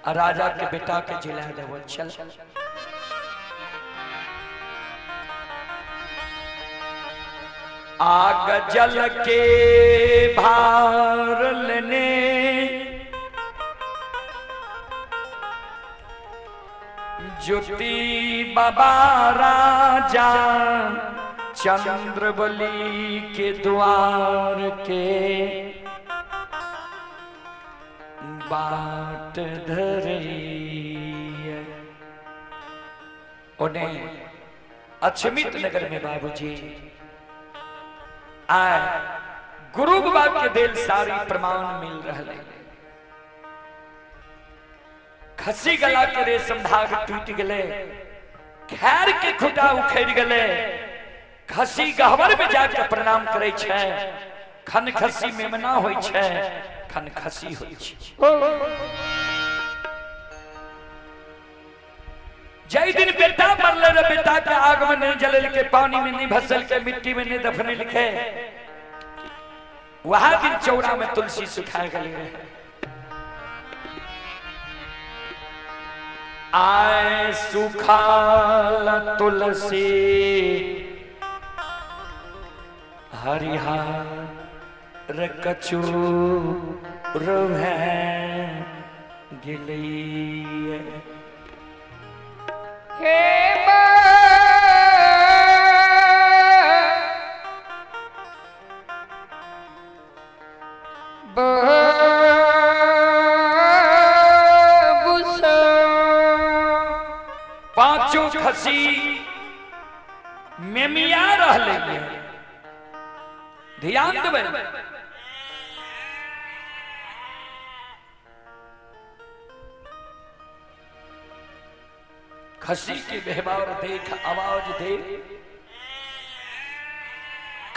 Speaker 3: आ राजा के बेटा के जिला देवे। चल। आग जल के भार लेने ज्योति बाबा राजा चंद्रबली के द्वार के बाट धरैया। उन्हें अक्षमित नगर में बाबूजी आए, गुरु बाबा के दिल सारी प्रमाण मिल रहे। खसी गला के रेशम धाग टूट गले, खैर के खुटा उखड़ गले। खसी गहवर में जाके प्रणाम करे छै, खन खसी मेमना होय छै, खन खसी होय छै। जाहि दिन बेटा मरले रे, बेटा के आग में नहीं जलेलके, पानी में नहीं भसलके, मिट्टी में नहीं दफनेलके, वह दिन चौरा में तुलसी सुखा गए रहे। आए सुखाल तुलसी हरिहर कछु रहे गेलिए।
Speaker 2: हे
Speaker 3: पांचों खसी मेमिया रहले। ध्यान देबै, खसी के व्यवहार देख, आवाज देख,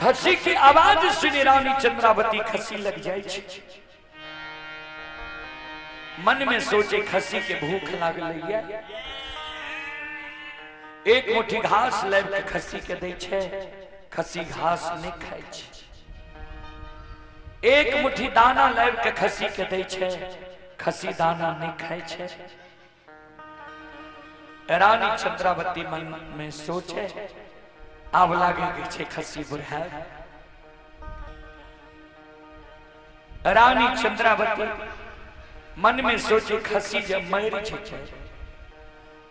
Speaker 3: खसी की आवाज सुनी रानी चंद्रावती खसी लग जाए छै। मन में सोचे खसी के भूख लागल है, एक मुट्ठी घास लाबि के खसी के दै छै, खसी घास नहीं खाइ छै। एक मुट्ठी दाना लाबि के खसी के दै छै, खसी दाना नहीं खाइ छै। रानी चंद्रावती मन में सोचे आब लागे के छै खसी बुढ़ाय। रानी चंद्रावती मन में सोचे खसी जब मर छै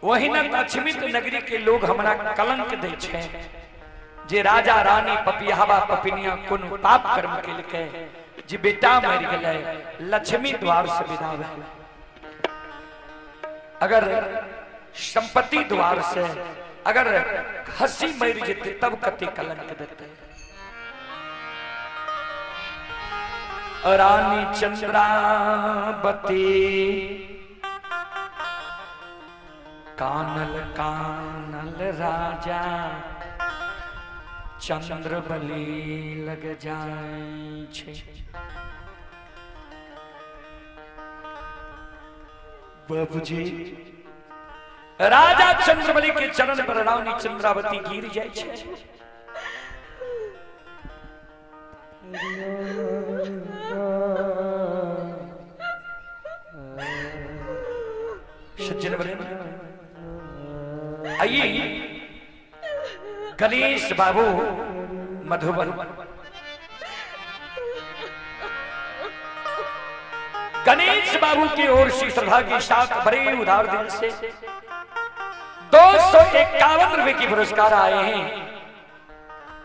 Speaker 3: वही न लक्ष्मित नगरी के लोग हमरा कलंक दे छै जे राजा रानी पपियावा पपिनिया कोनो पाप कर्म केलकै जे बेटा मरि गेलै लक्ष्मी द्वार से विदा भेल। अगर संपत्ति द्वार से अगर खसी मरि जेतै तब कते कलंक देतै। रानी चंद्रावती कानल कानल राजा चंद्रबली लग जाय छै। बाबूजी राजा चंद्रबली के चरण पर रानी चंद्रावती गिर जाय छै। सज्जन वरेण्य आइए गणेश बाबू मधुबन गणेश बाबू की ओर से श्रद्धा के साथ बड़े उदार दिल से 251 रुपए की पुरस्कार आए हैं।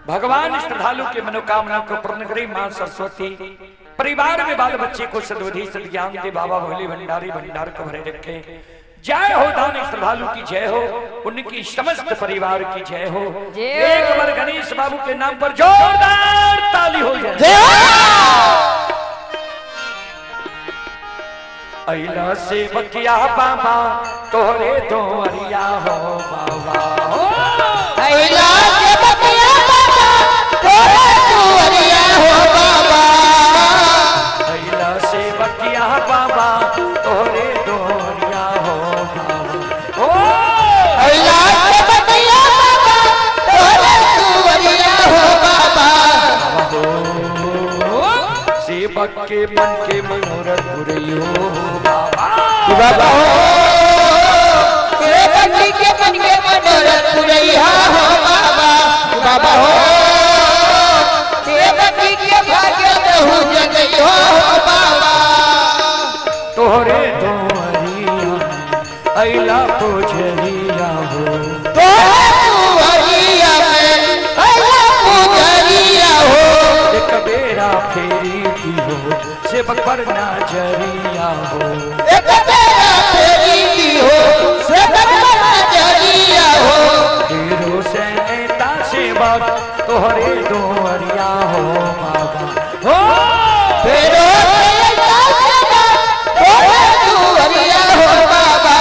Speaker 3: भगवान श्रद्धालु के मनोकामना को पूर्ण करे मां सरस्वती परिवार में बाल बच्चे को सद्बुद्धि सद्ज्ञान दे बाबा भोले भंडारी भंडार को भरे रखे। जय हो दान श्रद्धालु की जय हो, उनकी समस्त परिवार की जय हो। एक बार गणेश बाबू के नाम पर जोरदार ताली हो जाए। अइला से बकिया बाबा तोहरे दोरिया हो बाबा हो।
Speaker 1: अइला से बकिया बाबा तोहरे दुआरिया हो बाबा।
Speaker 3: अइला से बकिया बाबा तोहरे दोरिया हो बाबा हो।
Speaker 1: अइला से बकिया बाबा तोहरे दुआरिया हो बाबा।
Speaker 3: हो सेवक के मन के मनोरथ पुरयो बाबा।
Speaker 1: बाबा हो सेवक के मन के मनोरथ पुरैया हो बाबा। बाबा हो सेवक के भाग्य बहु जगैया हो बाबा।
Speaker 3: तोहरे दोरिया अइला पुजरिया हो।
Speaker 1: तोहरे दुआरिया में अइला पुजरिया हो।
Speaker 3: एक बेरा फेरी की हो सेवक पर नजरिया हो।
Speaker 1: एक बेरा फेरी की हो सेवक पर नजरिया हो।
Speaker 3: हीरो से ऐता सेवक तोहरे दोरिया हो बाबा हो।
Speaker 1: फेरो से ऐता सेवक तोहरे दुआरिया हो बाबा।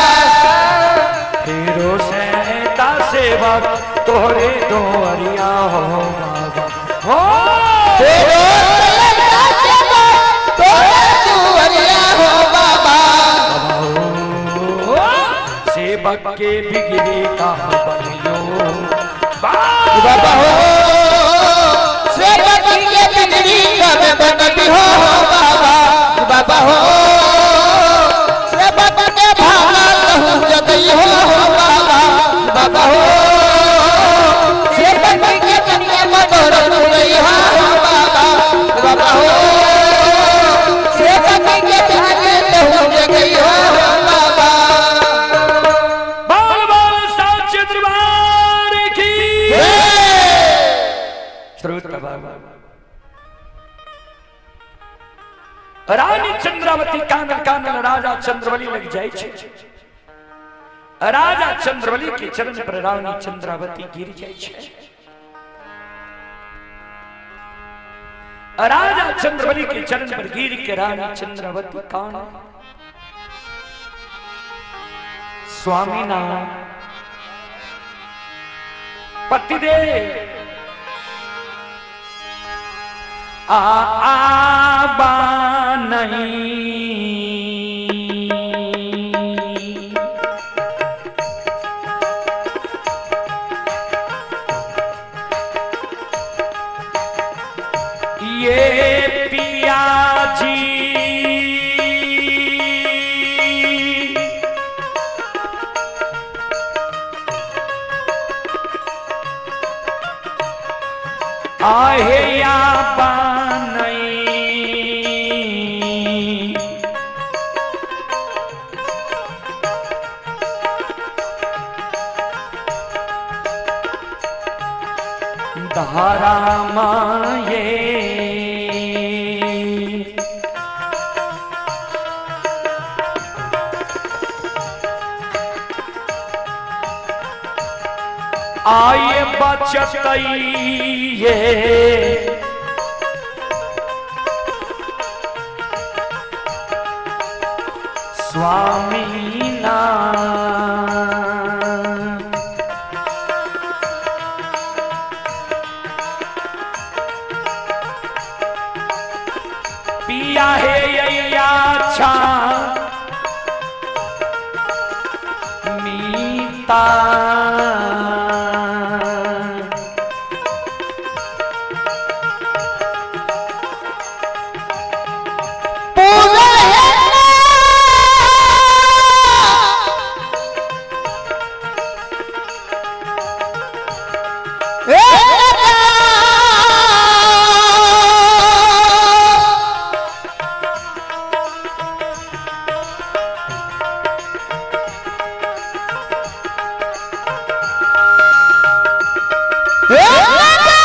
Speaker 3: हीरो से ऐता सेवक तोहरे दोरिया हो बाबा हो।
Speaker 1: फेरो से ऐता सेवक तोहरे दुआरिया हो बाबा।
Speaker 3: हो सेवक के बिगड़ी का बनियो बाबा।
Speaker 1: बाबा हो सेवक के बिगड़ी कब बनती हो बाबा। बाबा हो सेवक के भाला कहूँ जगई हो बाबा। बाबा हो सेवक के कन्या मनोरथ पुरई हो बाबा। बाबा हो सेवक के भाले कहूँ जगई हो बाबा।
Speaker 3: बाल बाल साचे दरबार की। श्रोता बाबा रानी चंद्रावती कानल कानल राजा चंद्रबली लग जाए छे। राजा चंद्रबली के चरण पर रानी चंद्रावती गिर जाए छे। राजा चंद्रबली के चरण पर गिर के रानी चंद्रावती कान स्वामी नाम पतिदेव आ आबा नहीं ये पिया जी आहे या नहीं। धारा माये। आए बचतइये स्वामी ना। पिया है अच्छा मीता।
Speaker 1: पूरा है ना। ए राजा। ए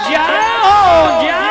Speaker 3: जाओ जाओ।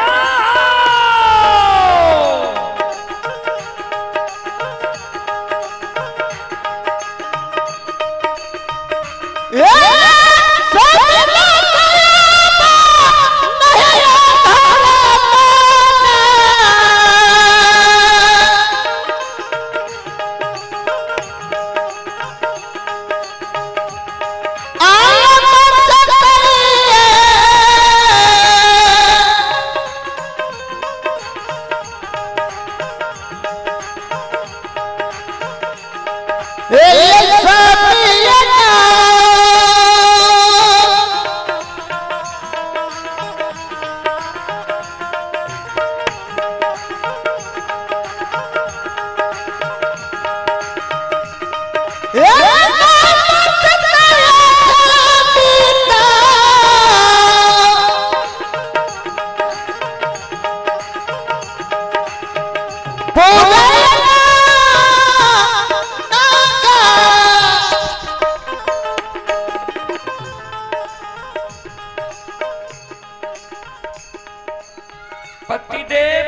Speaker 3: पतिदेव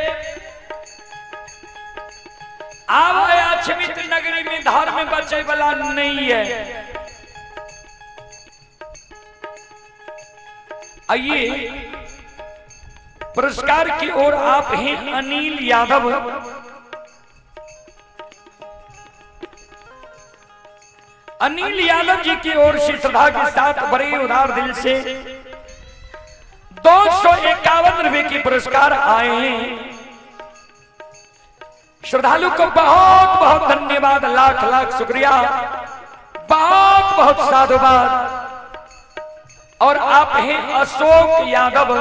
Speaker 3: आवा अछमित नगरी में धर्म बचे वाला नहीं है। आइए पुरस्कार की ओर आप हैं अनिल यादव। अनिल यादव जी की ओर से श्रद्धा के साथ बड़े उदार दिल से 251 रुपए के पुरस्कार आए हैं। श्रद्धालु को बहुत बहुत धन्यवाद, लाख लाख शुक्रिया, बहुत बहुत साधुवाद। और आप हैं अशोक यादव।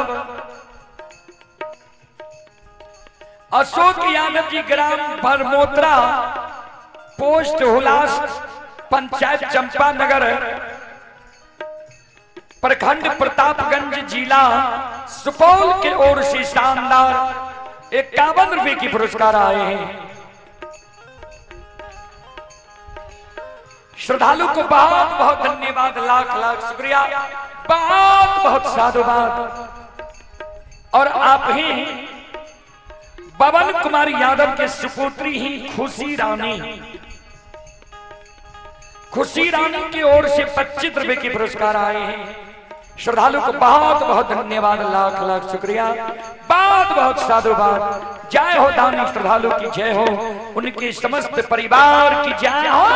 Speaker 3: अशोक यादव जी ग्राम बरमोत्रा, पोस्ट हुलास, पंचायत चंपानगर, प्रखंड प्रतापगंज, जिला सुपौल के ओर से शानदार 51 रुपए की पुरस्कार आए हैं। श्रद्धालु को बहुत बहुत धन्यवाद, लाख लाख शुक्रिया, बहुत बहुत साधुवाद। और आप ही बबन कुमार यादव के सुपुत्री ही खुशी रानी, खुशी रानी की ओर से 25 रुपए के पुरस्कार आए हैं। श्रद्धालु को बहुत बहुत धन्यवाद, लाख लाख शुक्रिया, बहुत बहुत साधुवाद। जय हो दानी श्रद्धालु की जय हो, उनके समस्त परिवार की जय हो।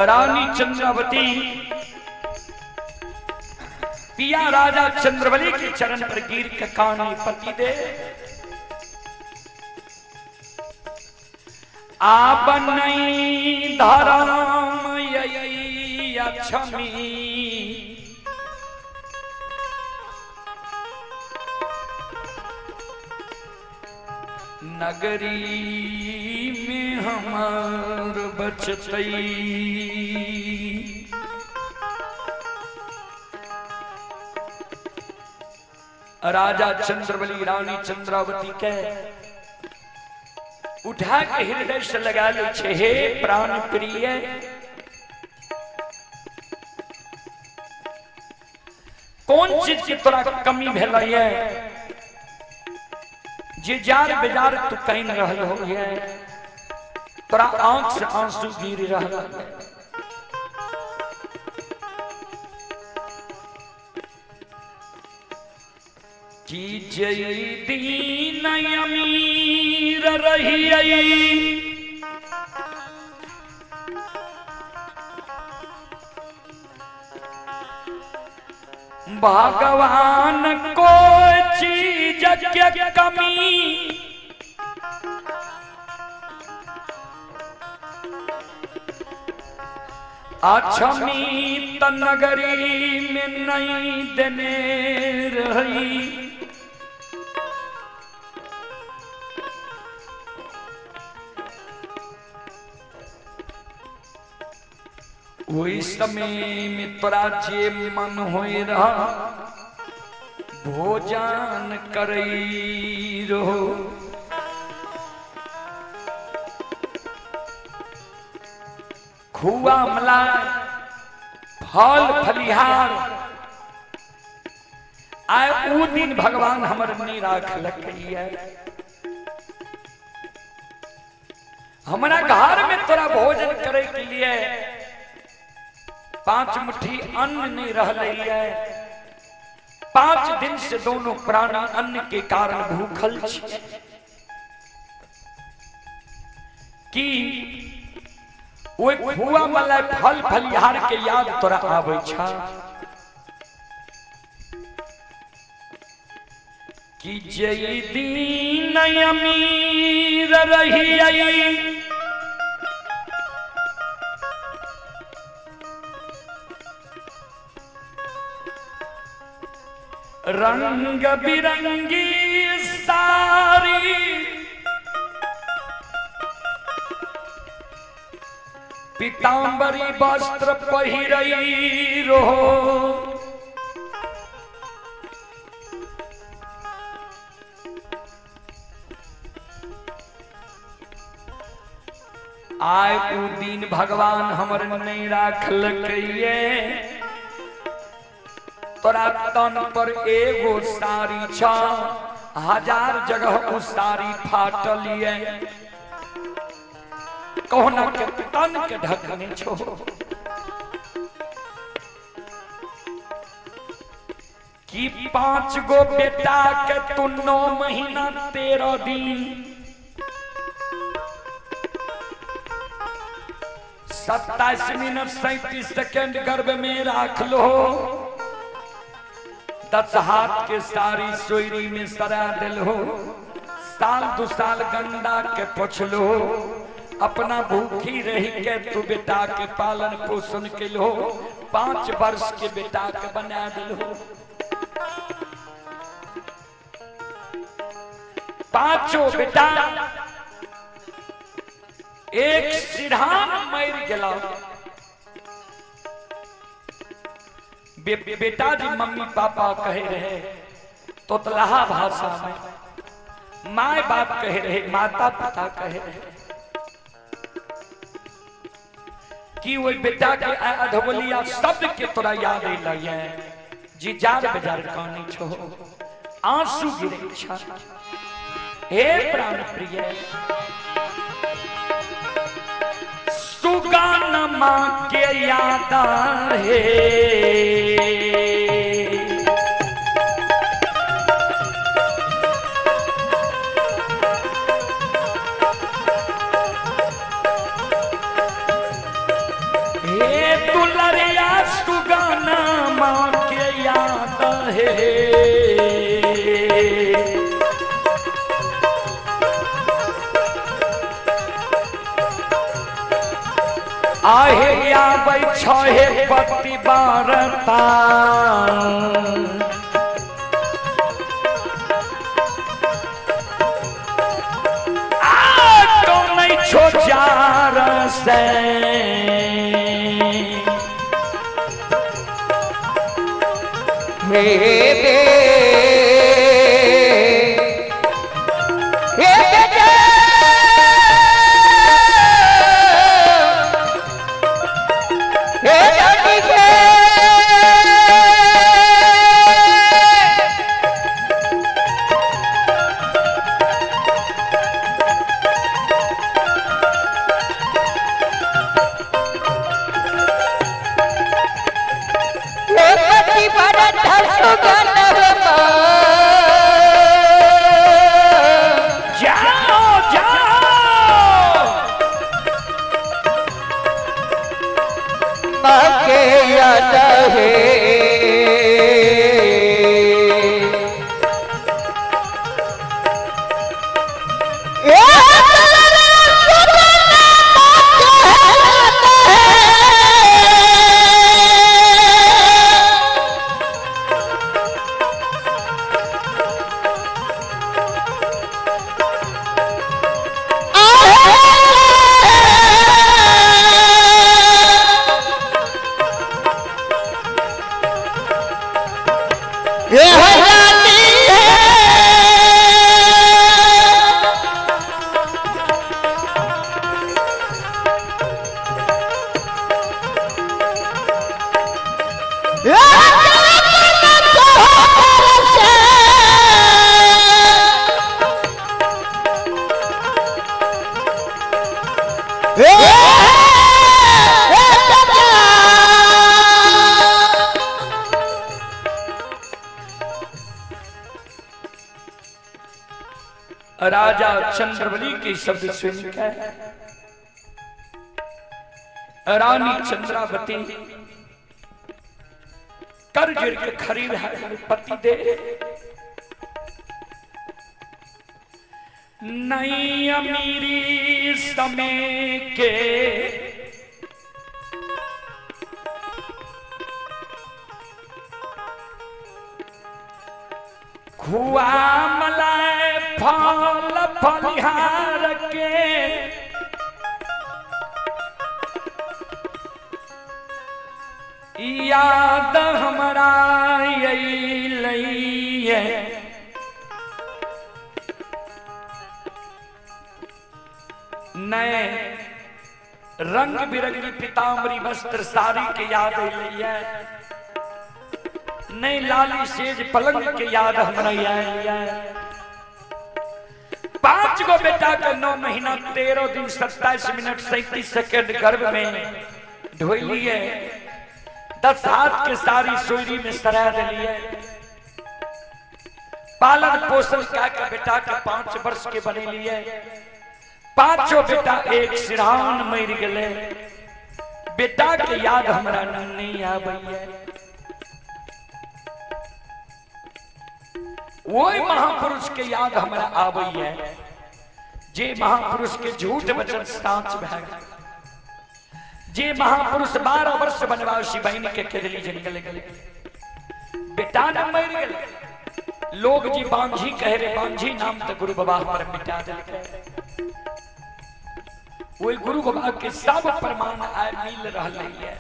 Speaker 3: रानी चंद्रावती पिया राजा चंद्रबली के चरण पर गिर के कानी पति दे आप नहीं धराम यई अक्षमी नगरी में हमार बचतई। राजा चंद्रबली रानी चंद्रावती के उठा के हृदय से लगा ले छे, हे प्राण प्रिय, कौन चीज के तोरा कमी भेलै जे जार बेजार तू कहीं रहल हो ये, तोरा आंख से आंसू गिर रहल। कि जय दीन अमीर रही भगवान को चीज के कमी अक्षमी त नगरी में नहीं देने रही। ओहि समय में तोरा जे मन हो रहा भोजन करई रहो। खुआ मलाई फल फलिहार आए ऊ दिन भगवान हमर नहीं राखलकै। हमरा घर में तोरा भोजन करे के लिए 5 मुट्ठी अन्न नहीं रहलै। 5 दिन से दोनों प्राणी अन्न के कारण भूखल छी। कि ओहि खुआ मलाई फल फलिहार के याद तोरा आबै छ कि जय दीन अमीर रही रंग बिरंगी सारी पीताम्बरी वस्त्र पहिरई रहो। आय ऊ दिन भगवान हमर नहीं राखलकै। तोरा तन पर एगो साड़ी छ, 1000 जगह उ साड़ी फाटल ये, कहुना के तन के ढकने छो। कि 5 गो बेटा के तू 9 महीना 13 दिन 27 मिनट 37 सेकेंड गर्भ में राख लो। 10 हाथ के सारी सोयरी में सरा दिल हो। साल 2 साल गंदा के पोछलो, अपना भूखी रही के तू बेटा के पालन पोषण के लो। 5 वर्ष के बेटा के बना दिल हो। 5 बेटा एक सिरहान मर गया। बेटा जी मम्मी पापा कहे रहे तोतलाहा भाषा में, माए बाप कहे रहे, माता पिता कहे रहे कि वही बेटा के अधवलिया शब्द के तोरा याद अइलै जी जार बेजार कानी छो, आंसू गिरे छ। हे प्राण प्रिय सुगान माँ के याद है, आहे आबै छहे पति बारता। आ तो नहीं छो चार से।
Speaker 1: हे बे हे बेटा, हे जानी के। हे पति भरत सुगन।
Speaker 3: जाओ जाओ।
Speaker 1: माँ के याद है। ये हजाती है। ये
Speaker 3: राजा चंद्रबली के शब्द सुनकर रानी चंद्रावती कर जुड़ के खरीद है पति दे नई अमीरी समय के खुआ मलाई फल फलिहार के याद हमरा अइलैये। नए रंग बिरंगी पीताम्बरी वस्त्र साड़ी के याद अइलैये, नई लाली सेज पलंग के याद हमरा आइलैये। 5 गो बेटा के 9 महीना 13 दिन 27 मिनट 37 सेकेंड गर्भ में ढोलिए, 10 हाथ के सारी सोयरी में सरा दिलिए, पालन पोषण का के बेटा के 5 वर्ष के बनेलिए, पांचों बेटा एक सिरान मर गए। बेटा के याद हमरा नहीं आबैये। वही महापुरुष के याद हमरा आबैये जे महापुरुष के झूठ वचन साच भए गेल, जे महापुरुष 12 वर्ष वनवासी बहन के खेदली जंगल गेल, बेटा न मर गेल। लोग जी बांझी कहे रे बांझी नाम तो गुरु बाबा हमर मिटा देलकै। वही गुरु बाबा के सब प्रमाण आय मिल रहल है,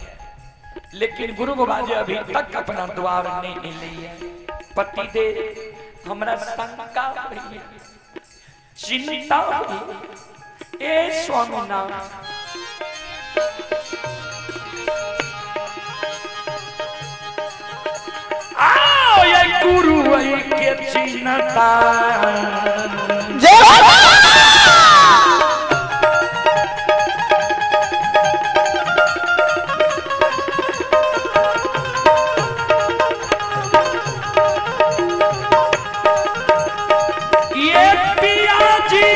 Speaker 3: लेकिन गुरु बाबा जी अभी तक अपना द्वार नहीं एलै है। पति दे हमरा शंका होइए, चिंता होइए, ए स्वामीनाथ। आओ ये गुरु के चिंता।
Speaker 1: जय हो।
Speaker 3: ये पिया जी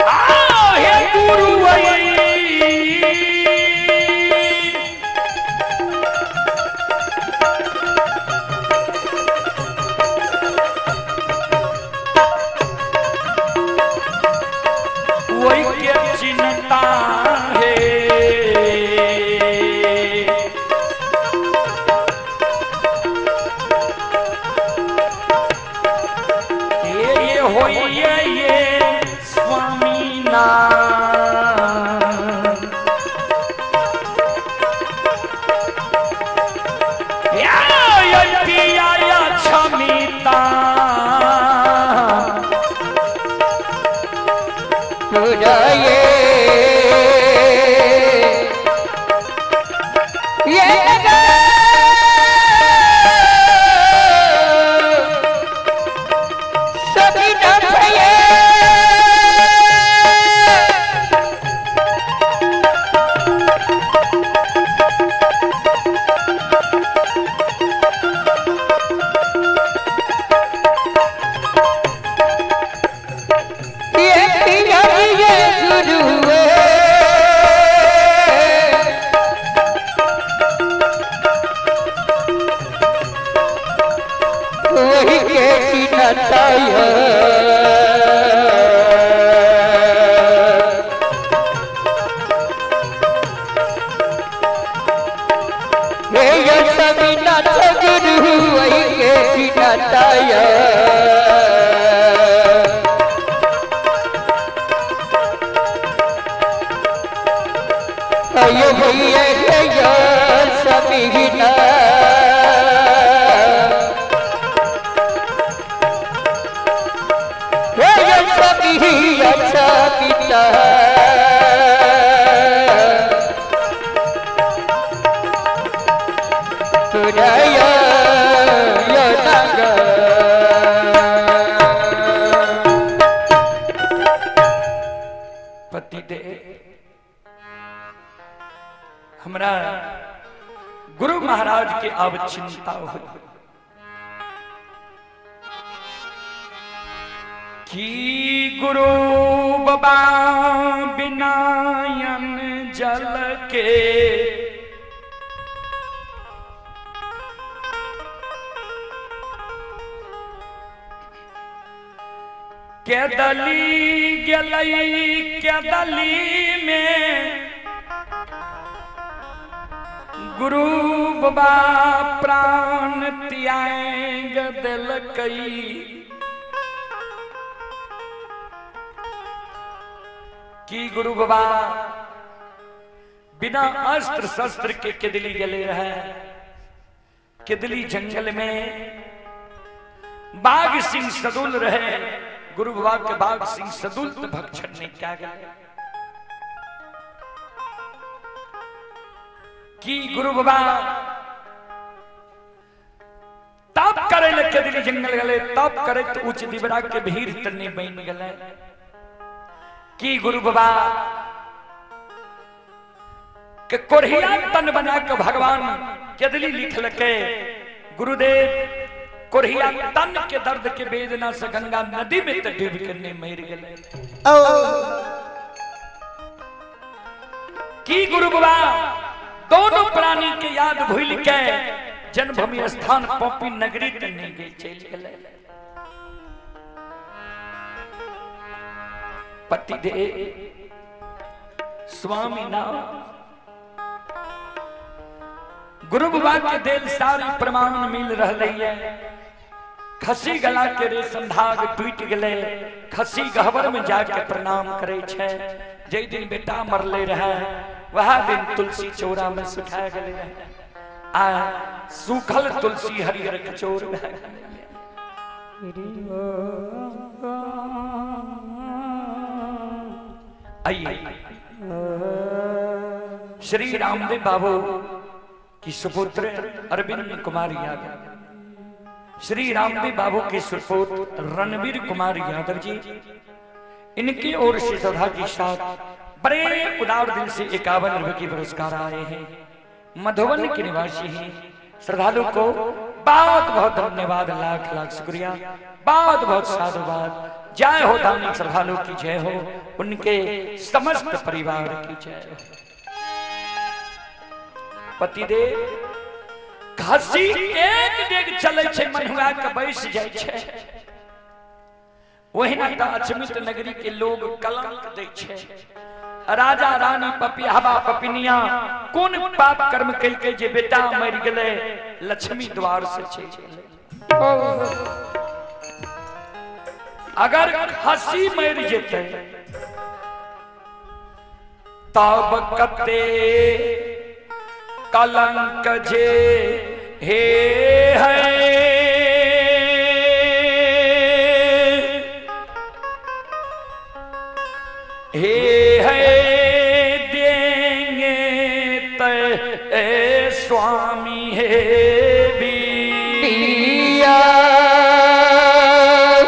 Speaker 3: आओ हे गुरु होइए ये स्वामी नाथ। या क्षमिता
Speaker 2: तुझे ये सभी नथये ये पिया ये गुरुए वही के चिन्हताय हे यशविनाथ गुरु वही के चिन्हताय अयो भैया गया समीना हे समीना समिता तुरया
Speaker 3: पति दे हमरा गुरु महाराज के अब चिंता हो कि गुरु बाबा बिनायन जल के केदली गेलई केदली में गुरु बाबा प्राण त्याग दिलकई की गुरु बाबा बिना अस्त्र शस्त्र के केदली गेले रहे। केदली जंगल में बाघ सिंह सदुल रहे। गुरु बाबा के बाघ सिंह सदुल तो भक्षण नहीं क्या गए कि गुरु बाबा तप करे ले केदली जंगल गले, तप करे तो उच्च दिबरा के भीड़ तन्ने बन गले। कि गुरु बाबा के कोढ़िया तन बना के भगवान केदली लिख लके गुरुदेव कोढ़िया तन के दर्द के वेदना से गंगा नदी में तो डूब के नहीं मर गए। की गुरु बाबा दोनों प्राणी के याद भूल के जन्मभूमि स्थान पॉपी नगरी तक नहीं गए, चल गए। पति दे स्वामी नाम गुरु बाबा के देल सारी प्रमाण मिल रहे है। खसी गला के रेशम धाग टूट गले, खसी गहबर में जाके प्रणाम करे छे। जै दिन बेटा मरले रहे वह दिन तुलसी चौरा में सुखा गले रहे, आ सूखल तुलसी हरिहर कचोर भए गेलै। आइए श्री रामदेव बाबू की सुपुत्र अरविंद कुमार यादव, श्री रामदेव बाबू के सुपुत्र रणवीर कुमार यादव जी, इनकी ओर से श्रद्धा के साथ बड़े उदार दिल से 51 रुपए की पुरस्कार आए हैं। मधुबन के निवासी हैं। श्रद्धालु को बहुत बहुत धन्यवाद, लाख लाख शुक्रिया, बहुत बहुत साधुवाद। जय हो दानी श्रद्धालु की जय हो, उनके समस्त परिवार की जय हो। पतिदेव घसी एक डेग चले छे मनुआ के बैस जाय छे, ओहिना त अचमित नगरी के लोग कलंक दै छे। राजा रानी पपियाबा पपिनिया कोन पाप कर्म केलकै जे बेटा मरि गेलै, लक्ष्मी द्वार से चलि गेलै। अगर खसी मर जेतै तब कते कलंक जे हे है। हे है देंगे ते स्वामी हे भी
Speaker 1: दिया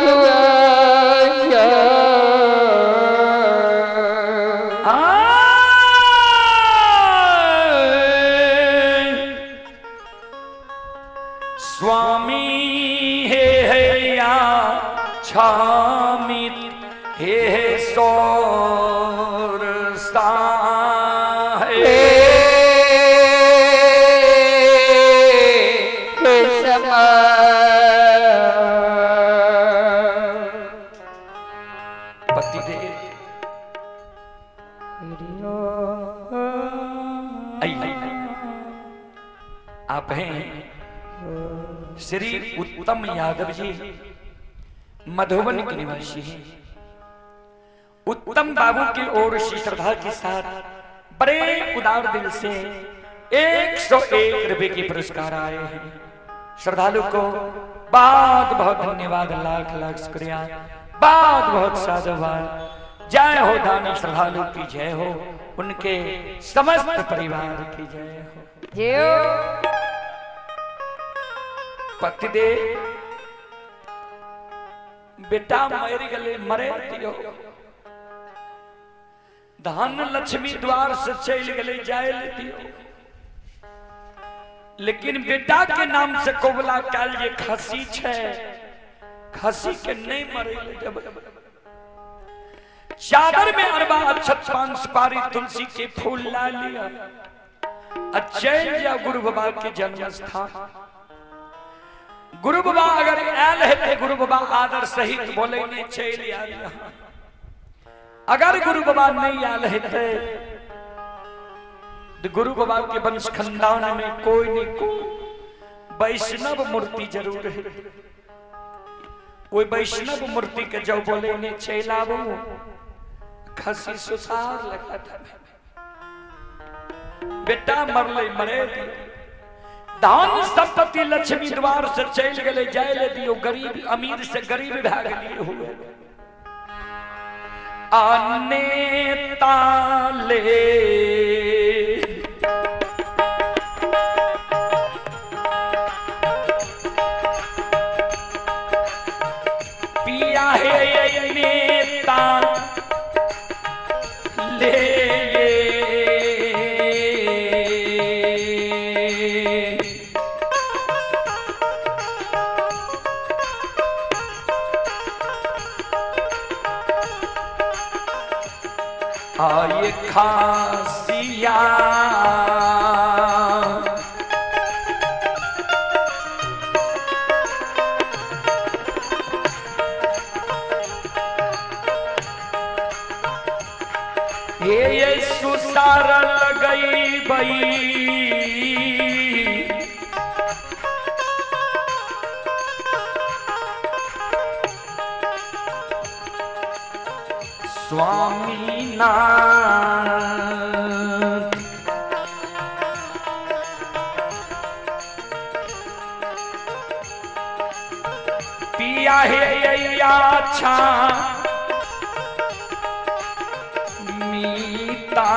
Speaker 1: हुआ
Speaker 3: स्वामी हे हे या छामित हे हे सौर है। पति देव आइए, आप हैं श्री उत्तम यादव जी, मधुबन के निवासी हैं। उत्तम बाबू की ओर से श्रद्धा के साथ बड़े उदार दिल से 101 रुपए के पुरस्कार आए हैं। श्रद्धालु को बहुत बहुत धन्यवाद, लाख लाख शुक्रिया, बहुत बहुत साधुवाद। जय हो दानी श्रद्धालु की जय हो, उनके समस्त परिवार की जय हो।
Speaker 2: जय।
Speaker 3: पतिदेव बेटा मर गले, मरे दियो, धन लक्ष्मी द्वार से चल गले, जाय दियो, लेकिन बेटा के नाम से कोबला काल जे खसी छे, खसी के नहीं मरे देब। चादर में अरबा अक्षत पान सुपारी तुलसी के फूल ला लिया आ चल जाओ गुरु बाबा के जन्म स्थान। गुरु बाबा अगर आयल हेते गुरु बाबा आदर सहित बोले नहीं चल आयल। अगर गुरु बाबा नहीं आयल हेते तो गुरु बाबा के वंश खानदान में कोई नहीं कोई वैष्णव मूर्ति जरूर है। वही वैष्णव मूर्ति के जब बोले ने चल आबू, खसी सुसार लगा था। बेटा मरले मरे दियो, धन संपत्ति लक्ष्मी द्वार से चल गए जाय ले दियो, गरीब अमीर से गरीब भा गेलिए हुए। आने ताले पिया है नेता ले आए खासिया हे ये सुसार लगई बई स्वामीनाथ पिया हे अच्छा मीता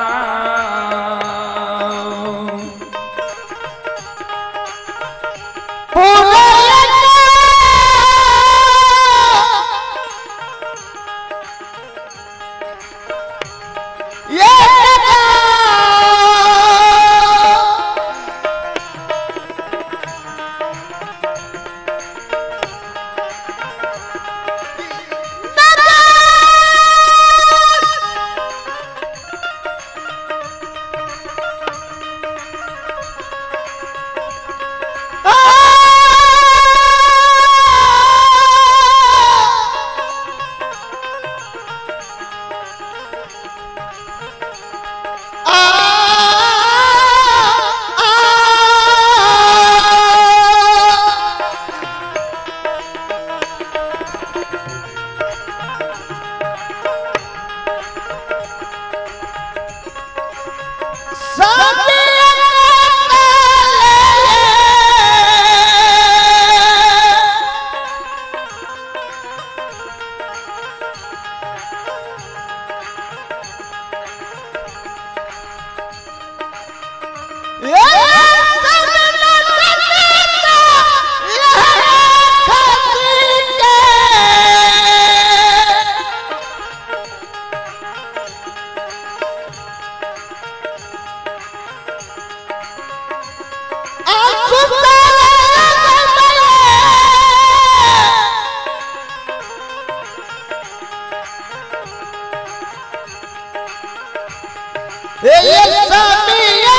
Speaker 1: ये सामिया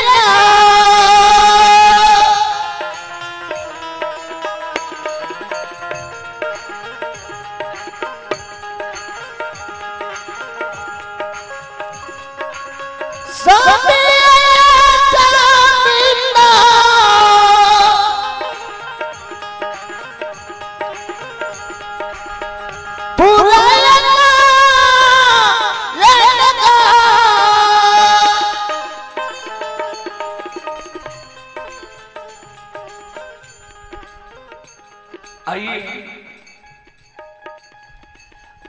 Speaker 3: आइए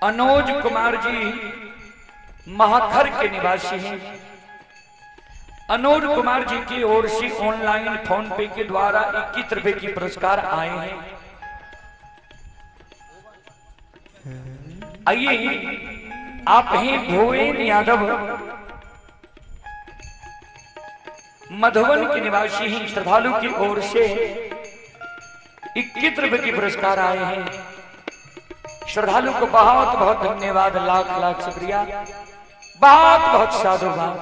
Speaker 3: अनुज कुमार जी महाखर के निवासी हैं। अनुज कुमार जी की ओर से ऑनलाइन फोन पे के द्वारा 21 रुपए की पुरस्कार आए हैं। आइए आप ही भुवन यादव मधुबन के निवासी हैं। श्रद्धालु की ओर से 21 रुपए की पुरस्कार आए हैं। श्रद्धालु को बहुत बहुत धन्यवाद, लाख लाख शुक्रिया, बहुत बहुत साधुवाद।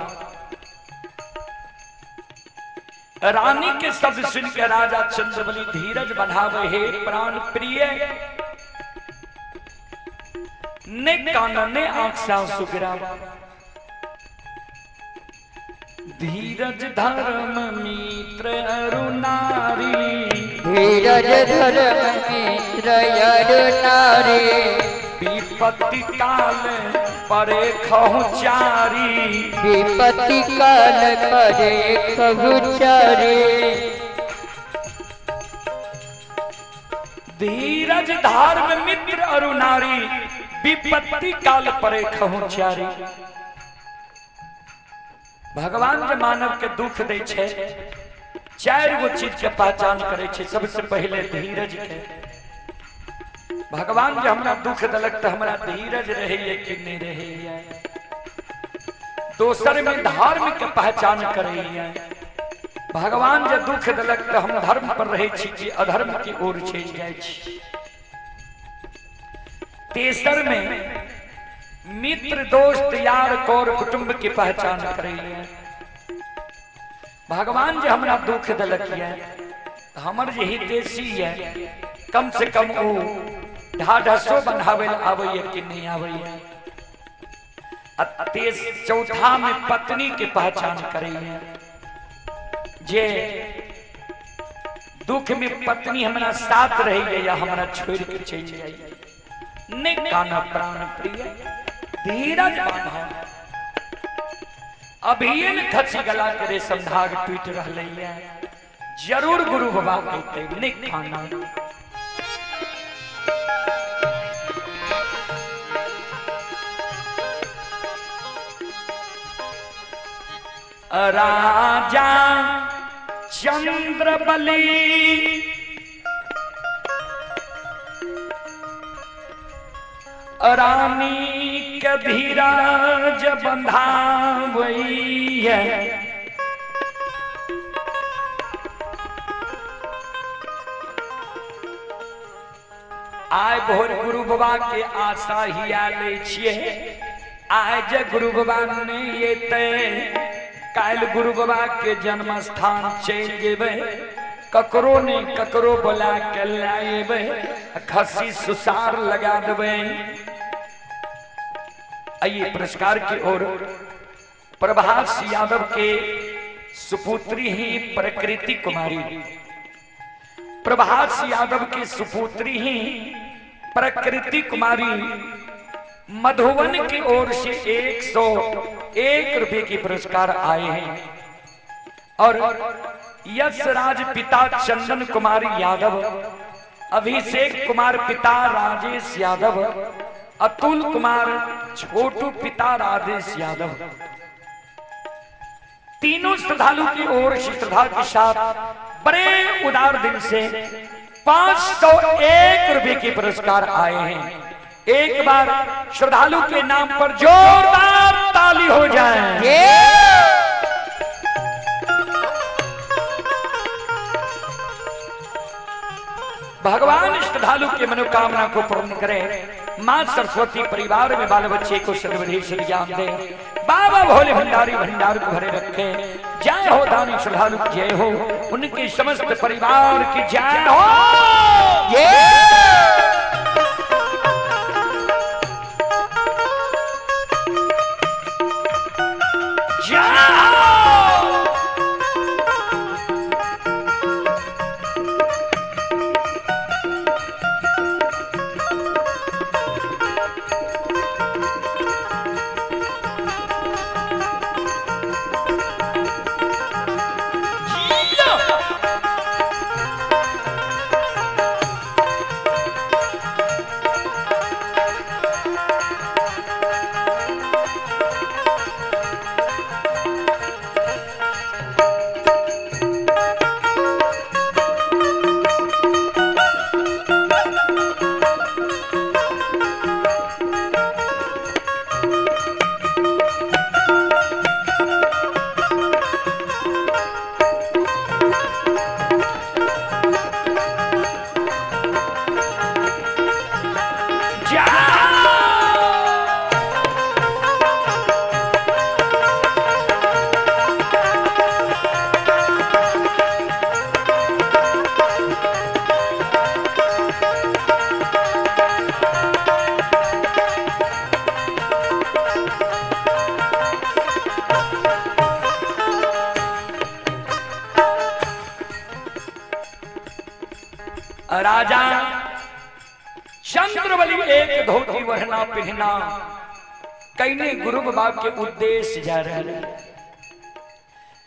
Speaker 3: रानी के शब्द सुन के राजा चंद्रबली धीरज बढ़ावे हे प्राण प्रिय, ने कान ने आंख से आंसू गिरावा। धीरज धर्म मित्र अरु नारी,
Speaker 2: धीरज धर्म मित्र अरु नारी,
Speaker 3: विपत्ति काल परे खहु चारी,
Speaker 2: विपत्ति काल परे खहु चारी।
Speaker 3: धीरज धर्म मित्र अरु नारी, विपत्ति काल परे खहु चारी। भगवान जे मानव के दुख दै छै, चारि गो चीज के पहचान करे छै। सबसे पहले धीरज के। भगवान जे हमरा दुख देलक तऽ हमरा धीरज रहैए कि नहीं रहैए। दोसर में धर्म के पहचान करैए। भगवान जे दुख देलक तऽ हम धर्म पर रहै छी कि अधर्म की ओर चलि जाइ छी। तेसर में मित्र दोस्त यार कौर कुटुंब की पहचान करैए। भगवान जे हमरा दुख देलक ये, हमर जे हितैषी ये, कम से कम ओ ढाढसो बन्हाबै लए आबैए कि नहीं आबैए। आ तेस चौथा में पत्नी के पहचान करैए। जे दुख में पत्नी हमरा साथ रहैए या हमरा छोड़ के चलि जाइए। नहीं काना प्राण प्रिय धीरज बांधा, अभी न खसी गला के रेशम धाग टूट रहलै ये, जरूर गुरु बाबा कहते नहीं खाना। राजा चंद्र बली रानी के धीरज बंधावैया, आइ भोर गुरु बाबा के आशा हिया लै छियै। आइ जे गुरु बाबा नहि एतै, काल्हि गुरु बाबा के जन्म स्थान चलि जेबै, ककरो नहि ककरो बोला के लए एबै, खस्सी सुसार लगा देबै। आइए पुरस्कार की ओर प्रभास यादव के सुपुत्री ही प्रकृति कुमारी, प्रभास यादव की सुपुत्री ही प्रकृति कुमारी मधुबन की ओर से 101 रुपए की पुरस्कार आए हैं। और यशराज पिता चंदन कुमार यादव, अभिषेक कुमार पिता राजेश यादव, अतुल कुमार छोटू पिता राजेश यादव, तीनों श्रद्धालु की ओर से श्रद्धा के साथ बड़े उदार दिल से 501 रुपए के पुरस्कार आए हैं। एक बार श्रद्धालु के नाम पर जोरदार ताली हो जाए। भगवान श्रद्धालु की मनोकामना को पूर्ण करे। माँ सरस्वती परिवार में बाल बच्चे को सदबुद्धि सदज्ञान दे। बाबा भोले भंडारी भंडार को भरे रखे। जय हो दानी श्रद्धालु, जय हो उनके समस्त परिवार की जय हो। जय हो। जय। राजा चंद्रबली एक धोती वहना पहना कईने गुरु बाबा के उद्देश्य जा रहे,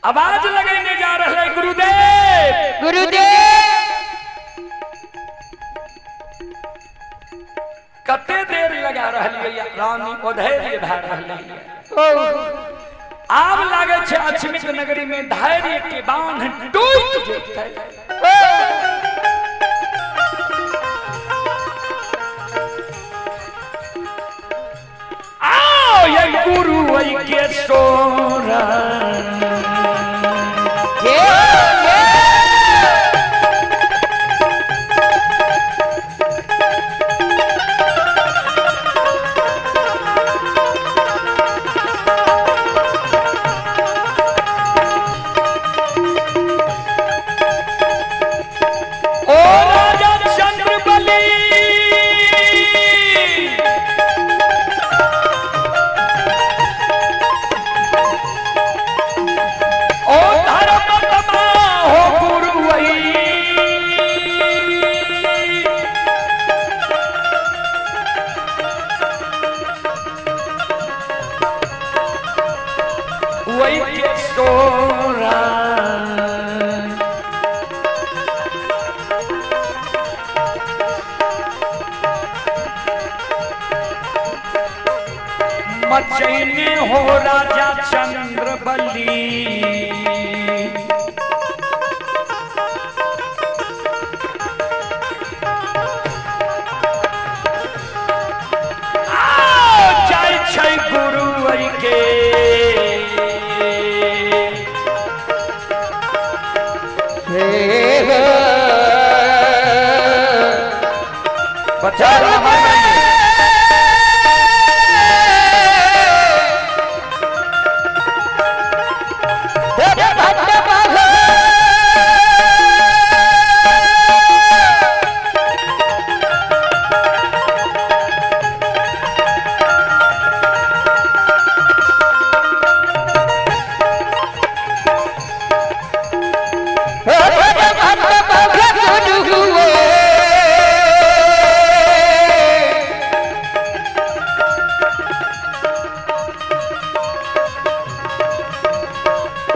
Speaker 3: आवाज लगने जा रहे, गुरुदेव
Speaker 2: गुरुदेव।
Speaker 3: कते देर लगा रही रानी उधैर्य भा रही।
Speaker 2: ओ
Speaker 3: आब लागे छे अछमित नगरी में धैर्य के बांध टूट जेतै। आओ ये गुरु ऐ के सोरा
Speaker 2: ये ये
Speaker 3: ओ राजा चंद्रबली ओ धर्म तमा हो गुरु ऐ वही के सोरा मचैने हो राजा चंद्रबली आओ जाइ छै गुरु ऐ के बच्चा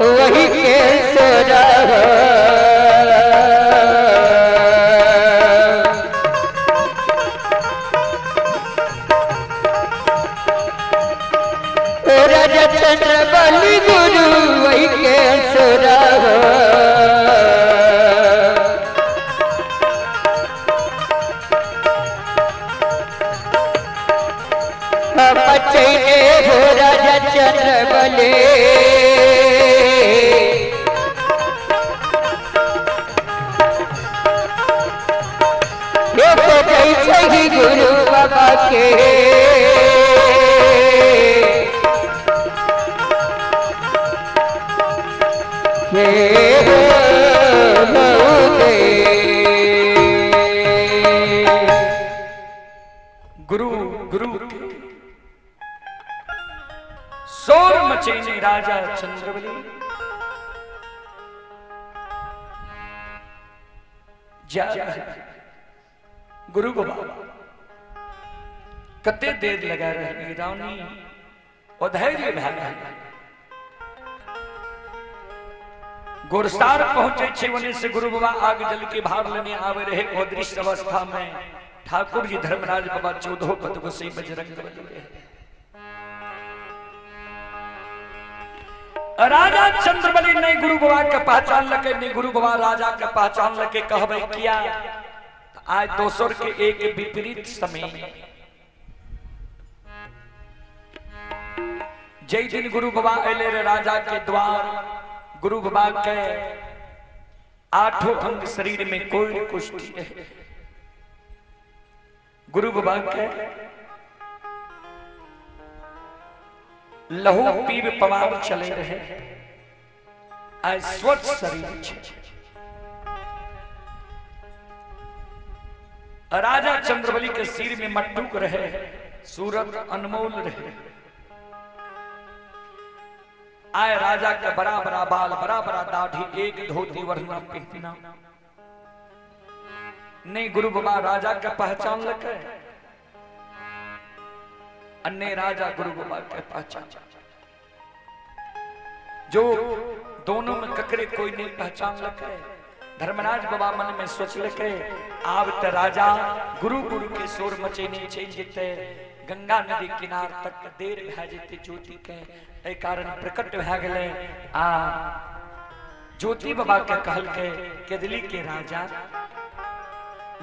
Speaker 2: वही के सोरा राजा चंद्र बलि गुरु वही के सोरा पचैने हो राजा चंद्र बले खोजै छै गुरु बाबा के। के हो
Speaker 3: गुरु गुरु के शोर मचेने राजा चंद्रबली जा गुरु बाबा कते देर लगा रही रानी और धैर्य भए रहल। गोरसार पहुंचे छे वने से गुरु बाबा आग जल के भार लेने आवे रहे। ओ दृश्य अवस्था में ठाकुर जी धर्मराज बाबा चौदह पद गोसाई बजरंग बली रहे। राजा चंद्रबली नहीं गुरु बाबा के पहचान लके, नहीं गुरु बाबा राजा के पहचान लके। कहबे किया आज दोसर के एक विपरीत समय। जय दिन गुरु बाबा अले रे राजा के द्वार, गुरु बाबा के आठों अंग शरीर में कोई कुष्ठी रहे। गुरु बाबा के लहू पीब पवार चले रहे। आज स्वच्छ शरीर छे। राजा चंद्रबली के सिर में मट्टूक रहे, सूरत अनमोल रहे। आए राजा के बड़ा बड़ा बाल, बड़ा बड़ा दाढ़ी, एक धोती वरना पहना नहीं। गुरु बाबा राजा के पहचान लके, अन्य राजा गुरु बाबा के पहचान। जो दोनों में ककरे कोई नहीं पहचान लके। धर्मराज बाबा मन में सोच लके, आब त राजा गुरु गुरु के शोर मचेने चलि जेते, गंगा नदी किनार तक देर भए जेते ज्योति के। एहि कारण प्रकट भए गेलै आ ज्योति बाबा के कहलकै, केदली के राजा,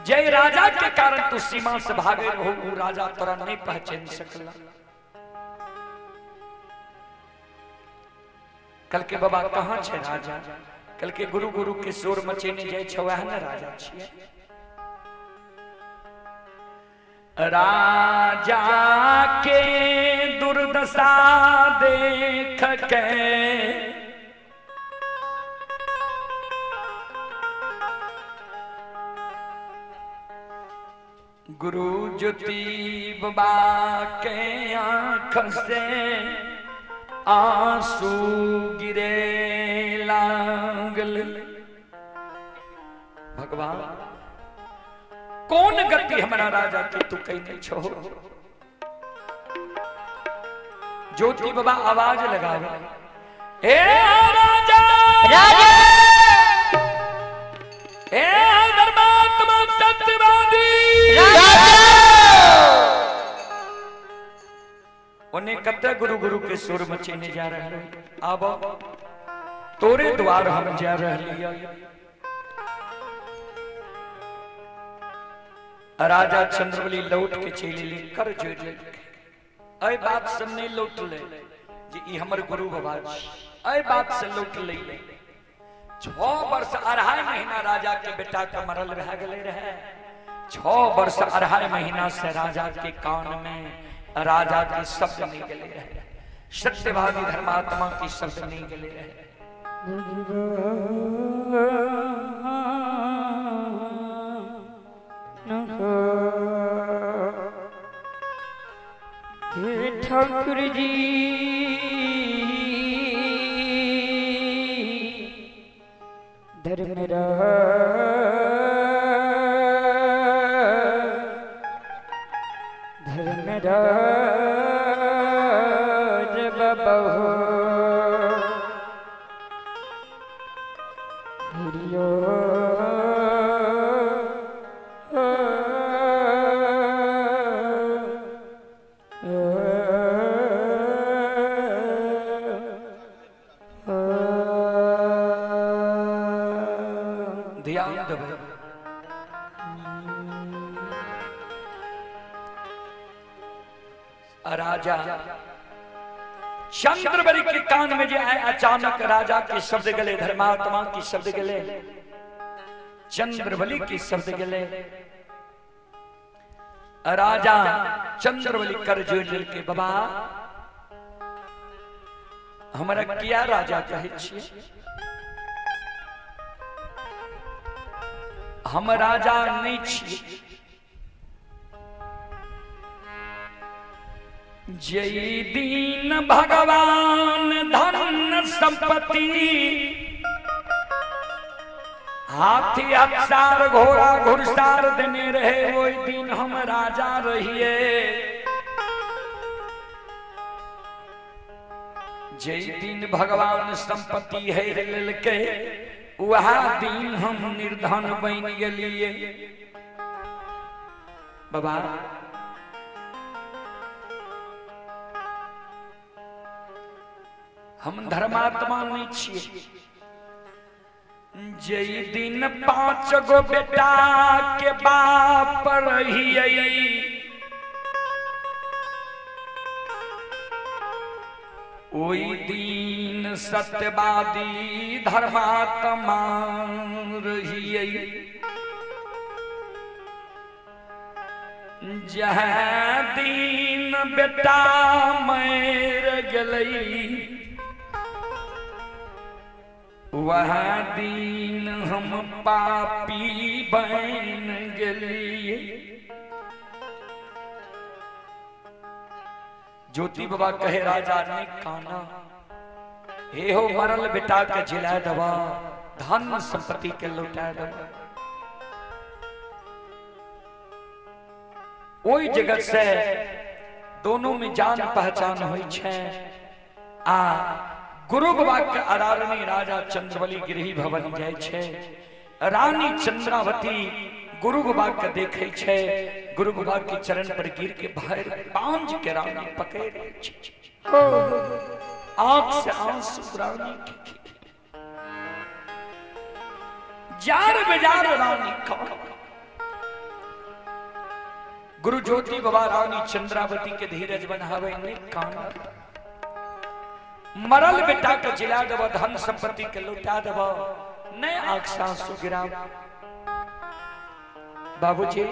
Speaker 3: जय राजा के कारण तू सीमा से भागे रहो, ऊ राजा तोरा नहीं पहचान सकला। कल के बाबा कहाँ छे राजा? कल के गुरु गुरु के शोर मचेने जाय छे, वएह ने राजा छियै। राजा के दुर्दशा देख के गुरु ज्योति बाबा के आंख से आंसू गिरे लागल। भगवान, कौन गति हमारा राजा के तू कहीं छो? ज्योति बाबा आवाज लगावे, ए राजा,
Speaker 2: राजा,
Speaker 3: ए धर्मात्मा सत्यवादी
Speaker 2: राजा।
Speaker 3: उन्हें कते गुरु गुरु के सुर मचेने जा रहे, आब तोरे द्वार हम जा रहे। राजा चंद्रबली लौट के चलि एलै, कर जोड़ लेलकै। एहि बात से नहि लौटलै जे ई हमर गुरु बाबा छी। एहि बात से लौटलै, 6 वर्ष 2.5 महीना राजा के बेटा के मरल भए गेलै रहे। 6 वर्ष 2.5 महीना से राजा के कान में राजा के शब्द नहीं गेलै रहे, सत्यवादी धर्मात्मा के शब्द नहीं गेलै रहे।
Speaker 2: ठाकुर जी, धर्मराज, धर्मराज बाबा हो, हरियो।
Speaker 3: ध्यान देबै, राजा चंद्रबली के कान में जे आए अचानक राजा के शब्द गले, धर्मात्मा के शब्द गले, चंद्रबली के शब्द गले। राजा चंद्रबली कर जोड़ के बाबा हमरा किया राजा कहै छियै? हम राजा नहीं छियै। जय दीन भगवान धन संपत्ति हाथी अफसार घोड़ा घुड़सार देने रहे, ओहि दिन हम राजा रहिए। जे दिन भगवान संपत्ति हेर लेलकै, वएह दिन हम निर्धन बनि गेलिए। बाबा, हम धर्मात्मा नहीं छियै। जे दिन 5 गो बेटा के बाप रहियै, ओहि दिन सत्यवादी धर्मात्मा रहियै। जह दिन बेटा मर गेलै, वह दिन हम पापी बन गेलियै। ज्योति बाबा कहे, राजा ने काना, हे हो, मरल बेटा के जिला दबा, धन संपत्ति के लौटा दबा। ओहि जगह से दोनों में जान पहचान होइ छै आ गुरु बाबा के आराधनी राजा चंद्रबली गृह भवन जाइ छै। रानी चंद्रावती गुरु बाबा के देखे छै, गुरु बाबा के चरण पर गिर के भर पांज के रानी पकड़ लै छै। आंख से आंसू रानी के जार बेजार रानी का। गुरु ज्योति बाबा रानी चंद्रावती के धीरज बनावे, नहीं कान, मरल बेटा के जिला देव, धन संपत्ति के लौटा देव, नहीं आंख से आंसू गिरा। बाबूजी,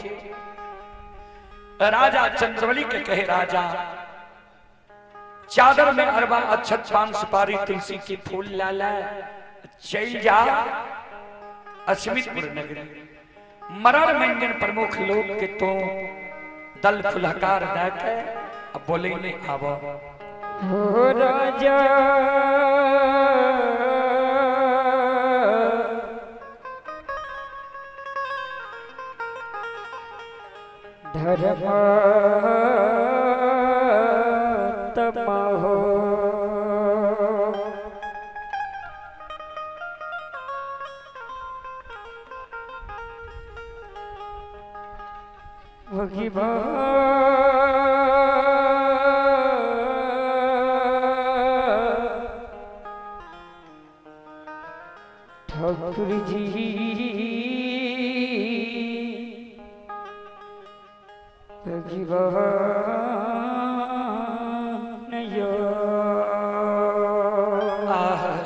Speaker 3: राजा चंद्रबली के कहे, राजा, चादर में अरबा अक्षत पान सुपारी तुलसी की फूल लाला चल जा अस्मितपुर नगरी, मरर मंजन प्रमुख लोग के तो दल फुलहकार दे के अब बोले नहीं आवा।
Speaker 2: हो राजा, धर्म हो ठाकुर जी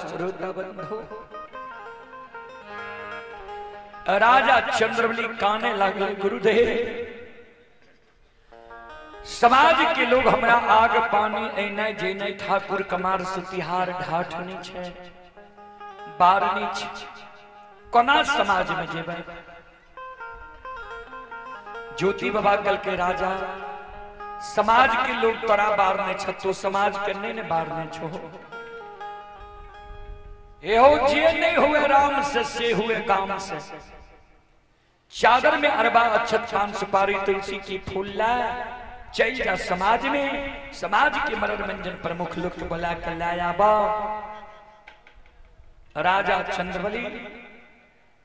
Speaker 3: श्रोता बंधु, राजा चंद्रबली काने लागल, गुरुदेव, समाज के लोग हमरा आग पानी एनाइ जेनाइ, ठाकुर कमार सुतिहार ढाठ नहीं छै, बार नहीं छै, कोना समाज में जेबै? ज्योति बाबा कल के, राजा, समाज के लोग तोरा बारने छ, तो समाज के नहीं ने बारने छो। एहो जे नहीं हुए राम से हुए काम से। चादर में अरबा अक्षत पान सुपारी तुलसी की फूल ला चल जा समाज में, समाज के मरद मंजन प्रमुख लोग के बुला कर लाया बा। राजा चंद्रबली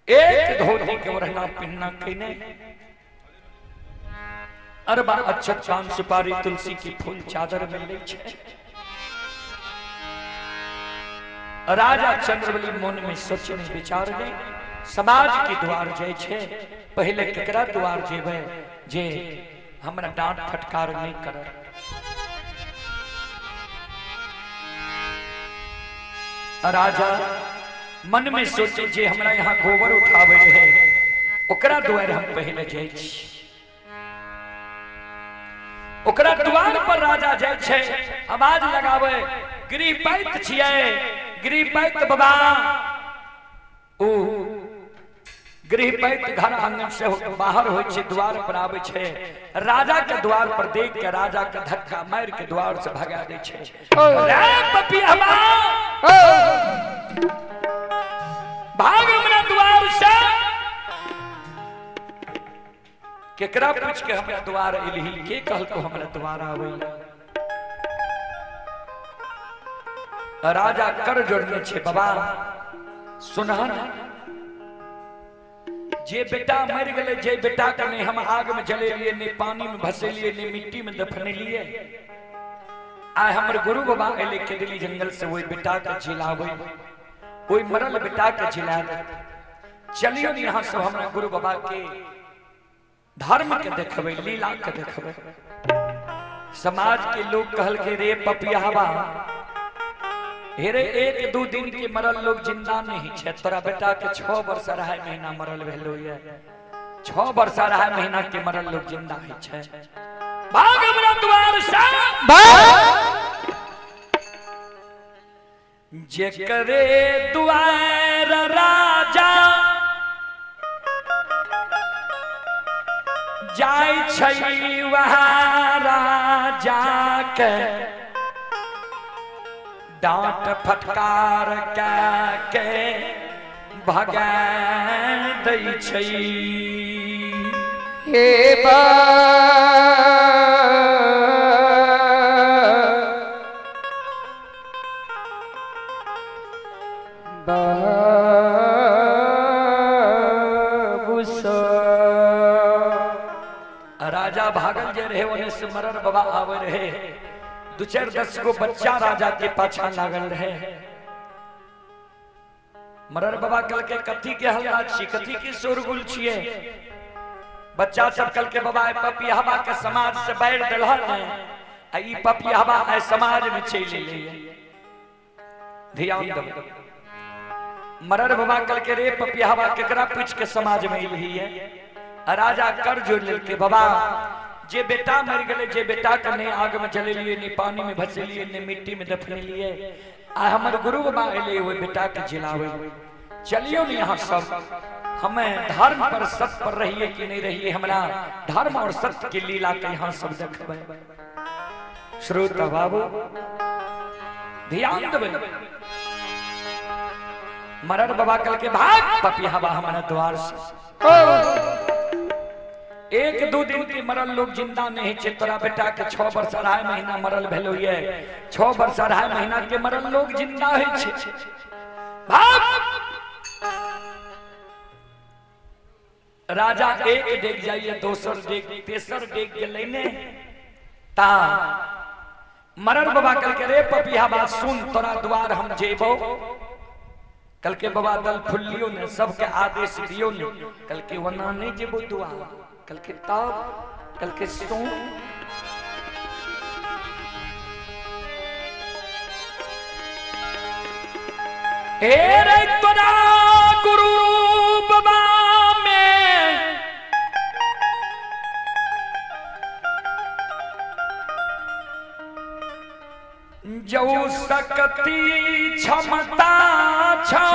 Speaker 3: एक धोती के ओढ़ना पिन्ना केने अरबा अक्षत पान सुपारी तुलसी की फूल चादर में ले छे। राजा चंद्रबली मन में सोचने विचार ने समाज के द्वार जाय छे, पहले केकरा द्वार जेबै जे हमरा डांट फटकार नहीं कर। राजा मन में सोचे जे हमरा यहाँ गोबर उठावे रहे, ओकरा द्वार हम पहले जाय छी। ओकरा द्वार पर राजा जाइ छै, आवाज लगावे, गृहपैत छियै, गृहपैत बाबा। ओ गृहपैत घर आंगन से बाहर होइ छै, द्वार पर आबै छै। राजा के द्वार पर देख के राजा के धक्का मारि के द्वार से भगा दै छै। रे पपियहबा, भाग हमरा द्वार से। केकरा पूछ के हमरा द्वार एलही? के कहलको हमरा द्वार आबै? राजा कर जोड़ने छे, बाबा सुनहन, जे बेटा मर गेलै, जे बेटा के नहीं हम आग में जलेलिए, नहीं पानी में भसेलिए, नहीं मिट्टी में दफनेलिए, आइ हमर गुरु बाबा एले केदली जंगल से ओहि बेटा के जिलाबै, ओहि मरल बेटा के जिला दे। चलियो ने यहाँ सब हमरा गुरु बाबा के धर्म के देखबै, लीला के देखबै। समाज के लोग कहल के, रे पपियावा, हे रे, एक दू दिन के मरल लोग जिंदा नहीं छे। तोरा बेटा के 6 वर्ष 2.5 महीना मरल भेलो ये, 6 वर्ष 2.5 महीना के मरल लोग जिंदा है छे। भाग हमरा द्वार से। जेकरे द्वार राजा जाय छै, वहाँ राजा के डांट फटकार के के भगा दै छै।
Speaker 2: हे बा
Speaker 3: राजा भागल जे रहे, ओने से मरर बाबा आवे रहे। दू चार 10 गो बच्चा राजा के पाछा लागल रहे। मरर बाबा कल के, कथी के हल्ला छी, कथी के शोरगुल छिए? बच्चा सब कल के, बाबा, पपियावा के समाज से बैठ दिलहन ने, आ ई पपियावा आइ समाज में चलि एलै। ध्यान दो। मरर बाबा कल के, रे पपियावा, केकरा पूछ के समाज में एलही है? आ राजा कर जोड़ लेलके, बाबा, जे बेटा मर गेलै, जे बेटा के नहीं आग में जलेलिए, नहीं पानी में भसेलिए, नहीं मिट्टी में दफनेलिए, आ हमर गुरु बाबा एलै ओहि बेटा के जिलावे। चलियो ने यहाँ सब, हमें धर्म पर सत्य पर रहिए कि नहीं रहिए, हमरा धर्म और सत्य की लीला के यहाँ सब देखबै। श्रोता बाबू, ध्यान देबै। मरर बाबा कल के, भाग पपियावा हमारा द्वार से। एक दू दिन के मरल लोग जिंदा नहीं छे। तोरा बेटा के 6 वर्ष 2.5 महीना मरल भेलो ये, 6 वर्ष 2.5 महीना के मरल लोग जिंदा है छे? भाग। राजा एक डेग जाइए, दोसर डेग, तेसर डेग गेलै ने, ता मरर बाबा कल के, रे पपिया बात सुन, तोरा द्वार हम जेबो। कल के, बाबा, दल फुल्लियो ने, सबके आदेश दियो ने। कल के, वना नहीं जेबो द्वार। कल के, तब? कल के, सुन, हे रे, तोरा गुरु बाबा में जौ सकती क्षमता छौ,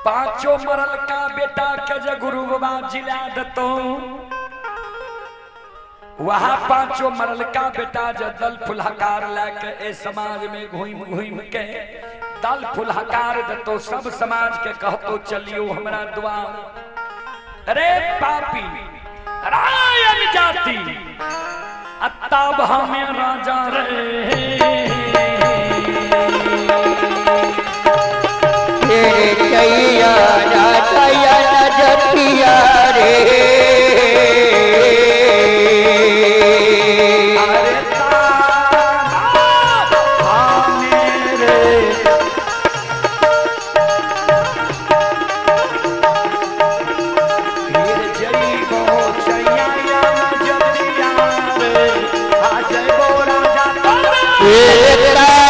Speaker 3: पांचों मरल का बेटा के जे गुरु बाबा जिला दतो, वहाँ पांचों मरल का बेटा जे दल फुलहकार लैके ए समाज में घूम घूम के दल फुलहकार दतो, सब समाज के कहतो चलियो हमरा द्वार, अरे पापी रायन जाति, तब हमें राजा रे।
Speaker 2: हे चैया राजया जतिया रे।
Speaker 3: अरे हमें रे फिर जइबो चैया जतिया रे, आ जइबो राजा तोरा।
Speaker 1: मेरे राजा।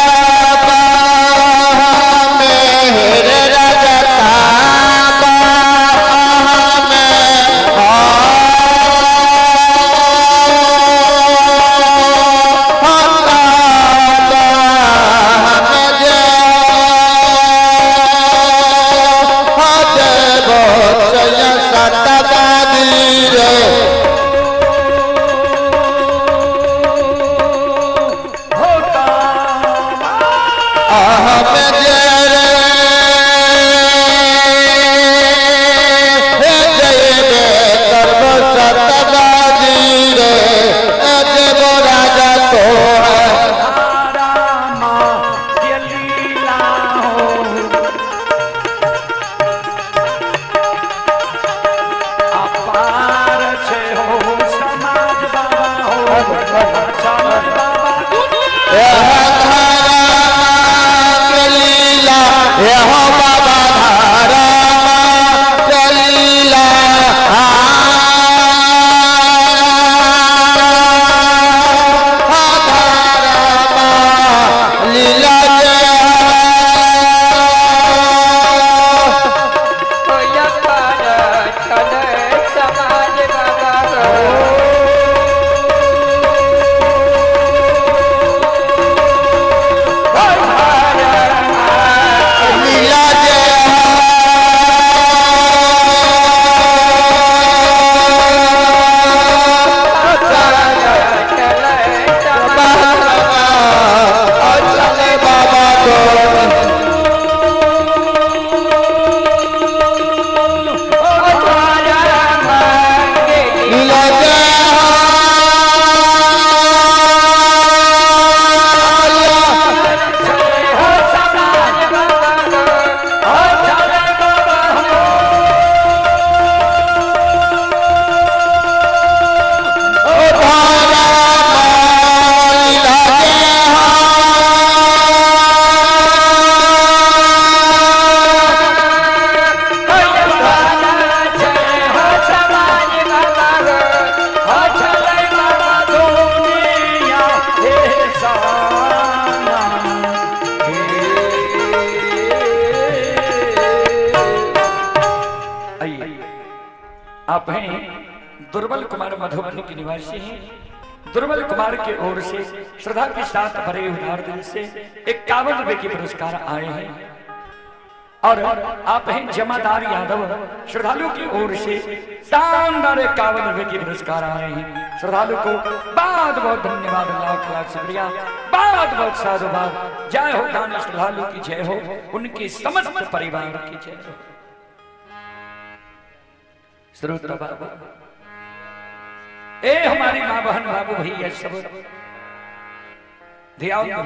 Speaker 3: कुमार मधुबनी के निवासी हैं। दुर्बल कुमार के ओर से श्रद्धा के साथ भरे उदार दिल से 51 रुपए के पुरस्कार आए हैं। और आप हैं जमादार यादव, श्रद्धालु की ओर से शानदार 51 रुपए के पुरस्कार आए हैं। श्रद्धालु को बहुत बहुत धन्यवाद, लाख लाख शुक्रिया, बहुत बहुत साधुवाद। जय हो दानी श्रद्धालु की जय हो, उनके समस्त परिवार की जय हो। श्रोता बाबू, ए हमारी माँ बहन बाबू भैया सब ध्यान दो।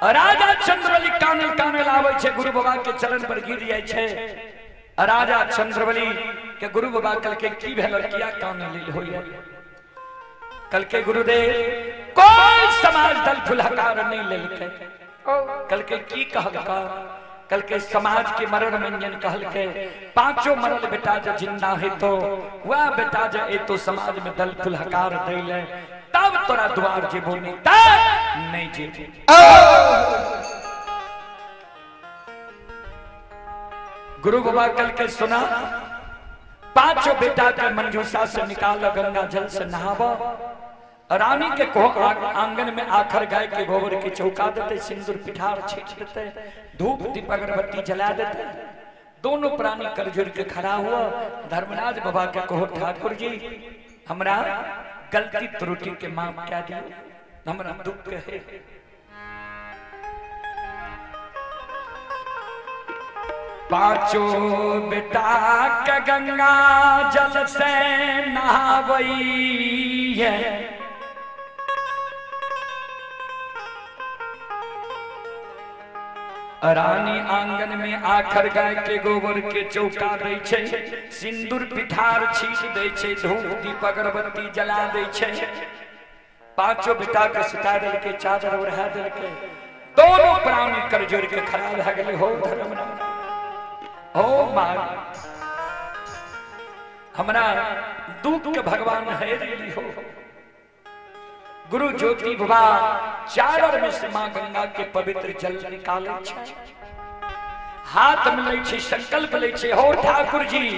Speaker 3: राजा चंद्रबली कानल कानल आवे छे, गुरु बाबा के चरण पर गिर जाय छे। राजा चंद्रबली के गुरु बाबा कल के की भेल किया कानल लेल होइए। कल के गुरुदेव कोई समाज दल फुलहकार नहीं लेलकै। कल के की कहलका? कल के समाज के मरण मंजन कहलके पांचों मरल बेटा जो जिंदा है तो वह बेटा जो ए तो समाज में दल फुलहकार दैले तब तोरा द्वार जेबो, नहीं तब नहीं जेबो। गुरु बाबा कल के सुना, पांचों बेटा के मंजूषा से निकाल, गंगा जल से नहाबो, रानी के को आंगन में आखर गाय के गोबर के चौका देते, सिंदूर पिठार छीट देते, धूप दीप अगरबत्ती जला देते। दोनों प्राणी कर जुड़ के खड़ा हुआ। धर्मराज बाबा के कहो, ठाकुर जी हमरा गलती त्रुटि के माफ क्या दियो, हमरा दुख है। पांचों बेटा के गंगा जल से नहावई है, रानी आंगन में आखर गाय के गोबर के चौका दै छै, सिंदूर पिठार छीट दै छै, धूप दीप अगरबत्ती जला दै छै। पांचों बेटा के सुता देलके, चादर ओढ़ा देलके। दोनों प्राणी कर जोड़ के खड़ा भए गेलै। हो धर्मराज, हो माँ, हमरा दुख के भगवान है रे हो। गुरु ज्योति बाबा चादर में से माँ गंगा के पवित्र जल निकाले छै, हाथ में लै छै, संकल्प लै छै, हो ठाकुर जी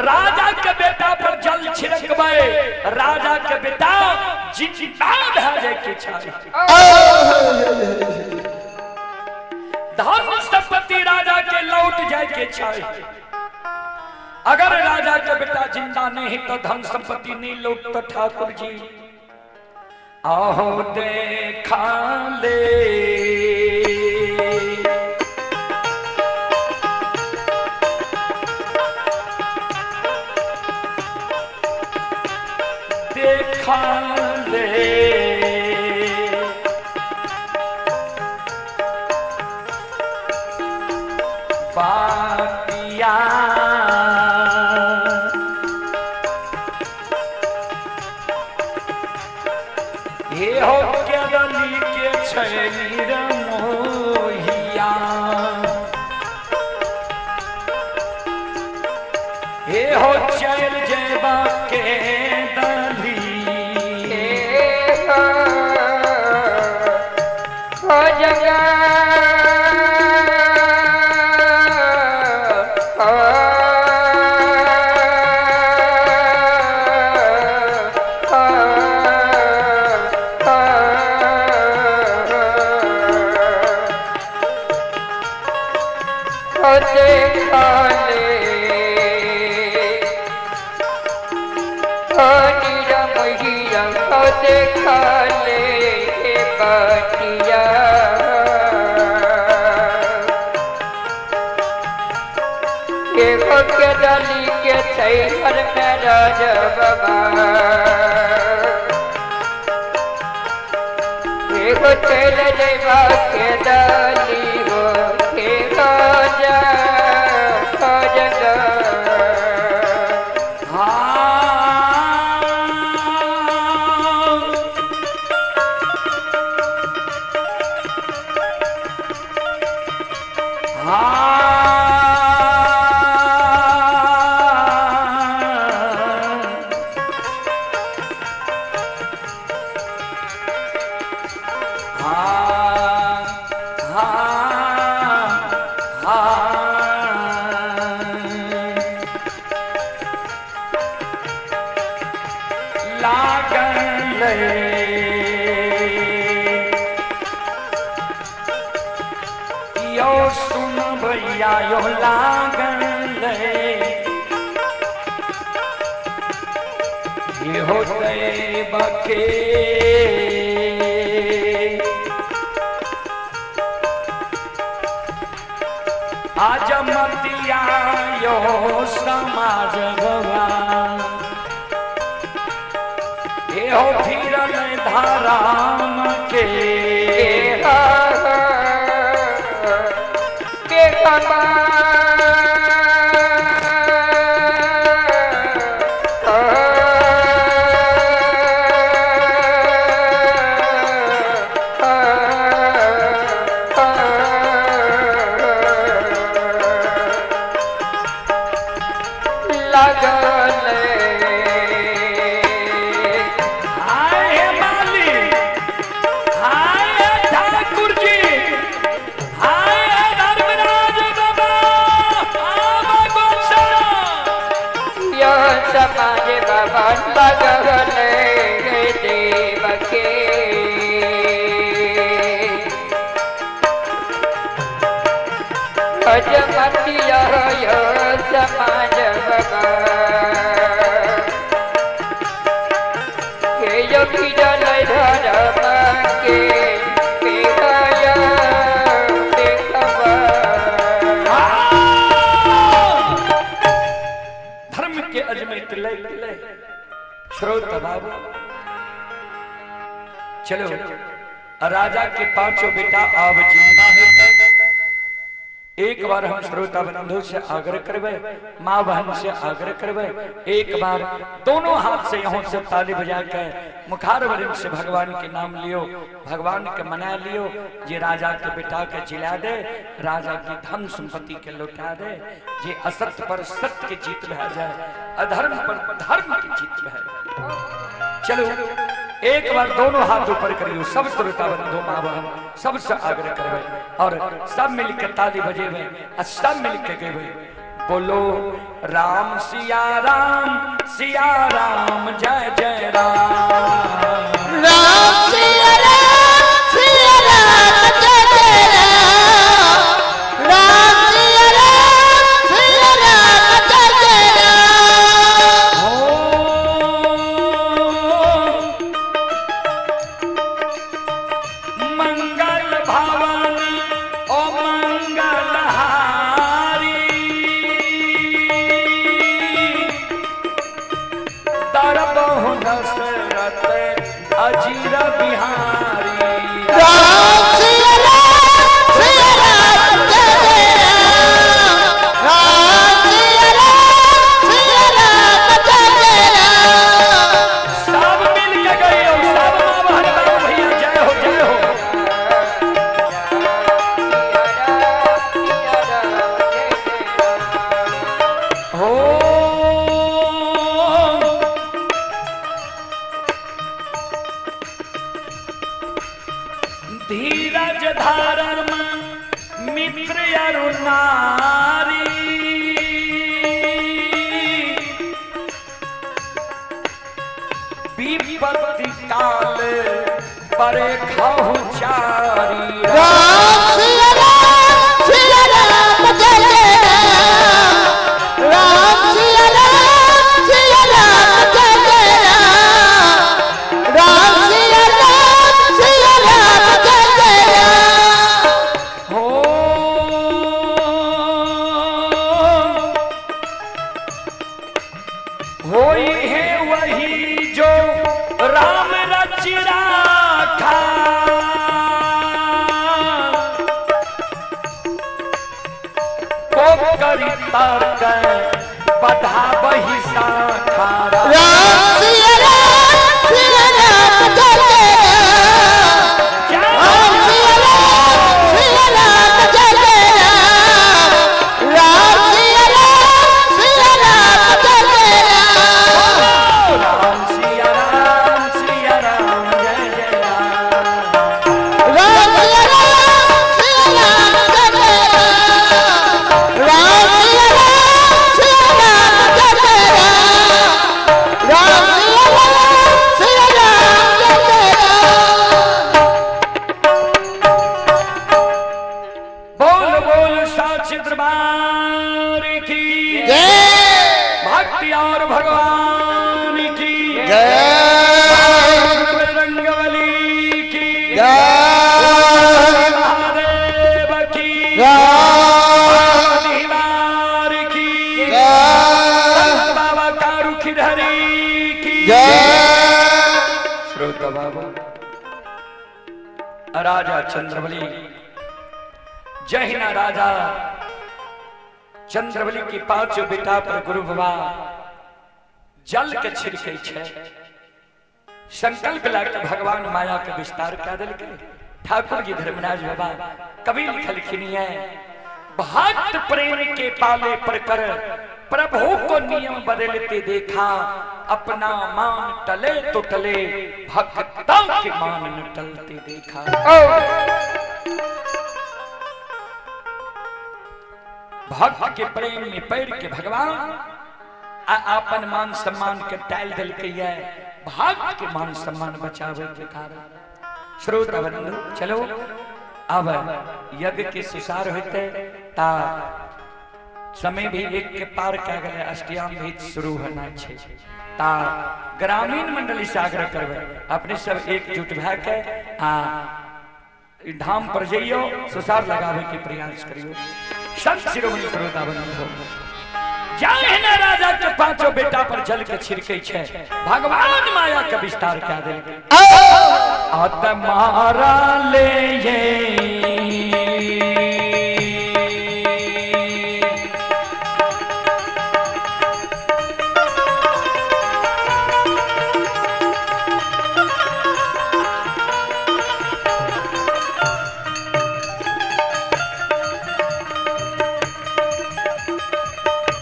Speaker 3: राजा के बेटा पर जल छिड़कबै, राजा के बेटा जिंदा भए जाय के चाही। धन संपत्ति राजा के लौट जाय के चाही। अगर राजा के बेटा जिंदा नहीं तो धन संपत्ति नहीं लौट। तो ठाकुर जी आहो देखा ले, देखा ले, बातिया हे हो केरली के छैली रे मोहिया, हे हो चल जेबा के दली।
Speaker 2: हो जगा बटिया एगो के डाली के छैहर में राजा बाबा, एगो चल जैबा के डाली हो के राजा हो जगा।
Speaker 3: हाँ हाँ। लागल। यो सुन भैया यो लागल, ये हो बके। आज मतिया यो समाज भगवान, ये हो फिरल धाराम के। हाय हे माली, हाय हे ठाकुर जी, हाय हे धर्मराज बाबा, आवा गोशाला।
Speaker 2: समाज बाबा लगल देव के। अजमतिया समाज बाबा हे योगी जल धर्म के पेगाय देखवा।
Speaker 3: धर्म के अजमेत लय लय। श्रोता बाबू, चलो, राजा के पांचों बेटा अब जिंदा है। एक बार हम श्रोता बंधु से आग्रह करवे, माँ बहन से आग्रह करवे, एक बार दोनों हाथ से यहाँ से ताली बजा के मुखार वरिंद से भगवान के नाम लियो, भगवान के मना लियो, जे राजा के बेटा के जिला दे, राजा की धन संपत्ति के लौटा दे, जे असत्य पर सत्य के जीत भै जाए, अधर्म पर धर्म की जीत भै जाए। चलो, एक बार दोनों हाथ ऊपर करियो, सब श्रोता बंधु माँ बहन सबसे आग्रह करवे और सब मिलकर ताली बजेवे और सब मिलकर गेवे। बोलो राम सिया राम, सिया राम जय जय राम।
Speaker 1: राम सिया राम, सिया राम जय जय राम। राम सिया राम, सिया राम जय जय राम।
Speaker 3: हो मंगल भवन ओ मंगलहारी, तरबहु दशरथ अजीर बिहारी।
Speaker 1: राम सिया राम, सिया राम जय जय राम। राम सिया राम, सिया राम जय जय राम।
Speaker 3: सब मिल के गए हो, सब माँ बहन बाबू भैया, जय हो जय हो। हो धीरज धारम मित्र अरु नारी, विपत्ति काल परे खाहु चारी।
Speaker 1: राम सिया राम, सिया राम जय जय राम। राम सिया राम, सिया राम जय जय राम। राम सिया राम, सिया राम जय जय राम।
Speaker 3: हो होई है वही जो राम रच राखा, को करी तर्क बधा बही शाखा।
Speaker 1: राम सिया राम, सिया राम जय जय राम। राम सिया राम, सिया राम जय जय राम। राम सिया राम, सिया राम जय जय राम।
Speaker 3: राम सिया राम, सिया राम जय जय राम।
Speaker 1: राम सिया राम, सिया राम जय जय राम। राम सिया राम, सिया राम जय जय राम। जय।
Speaker 3: श्रोता बाबा, राजा चंद्रबली जहिना राजा चंद्रबली के पांचों बेटा पर गुरु बाबा जल के छिड़कै छै, संकल्प लाग भगवान माया के विस्तार कऽ देलकै। ठाकुर जी धर्मराज बाबा कवि लिखलखिन है, भक्त प्रेम के पाले पर कर प्रभु को नियम बदलते देखा, अपना मान टले तो टले, भक्तों के मान न टलते देखा। भक्त के प्रेम में पड़ के भगवान अपन मान सम्मान के टाल दिलकै है, भक्त के मान सम्मान बचावे के कारण। श्रोता बंधु चलो अब यज्ञ के सुसार होते ता समय भी एक के पार कए गेलै, अष्टयाम भी शुरू होना छै। ता ग्रामीण मंडली से आग्रह करबै अपने सब एकजुट भए के आ धाम पर जइयो, सुसार लगावे के प्रयास करियो। संत शिरोमणि श्रोता बंधु, जाहि राजा के पांचों बेटा पर जल के छिड़कै छै, भगवान माया के विस्तार कए देलकै। आत्मारा ले ये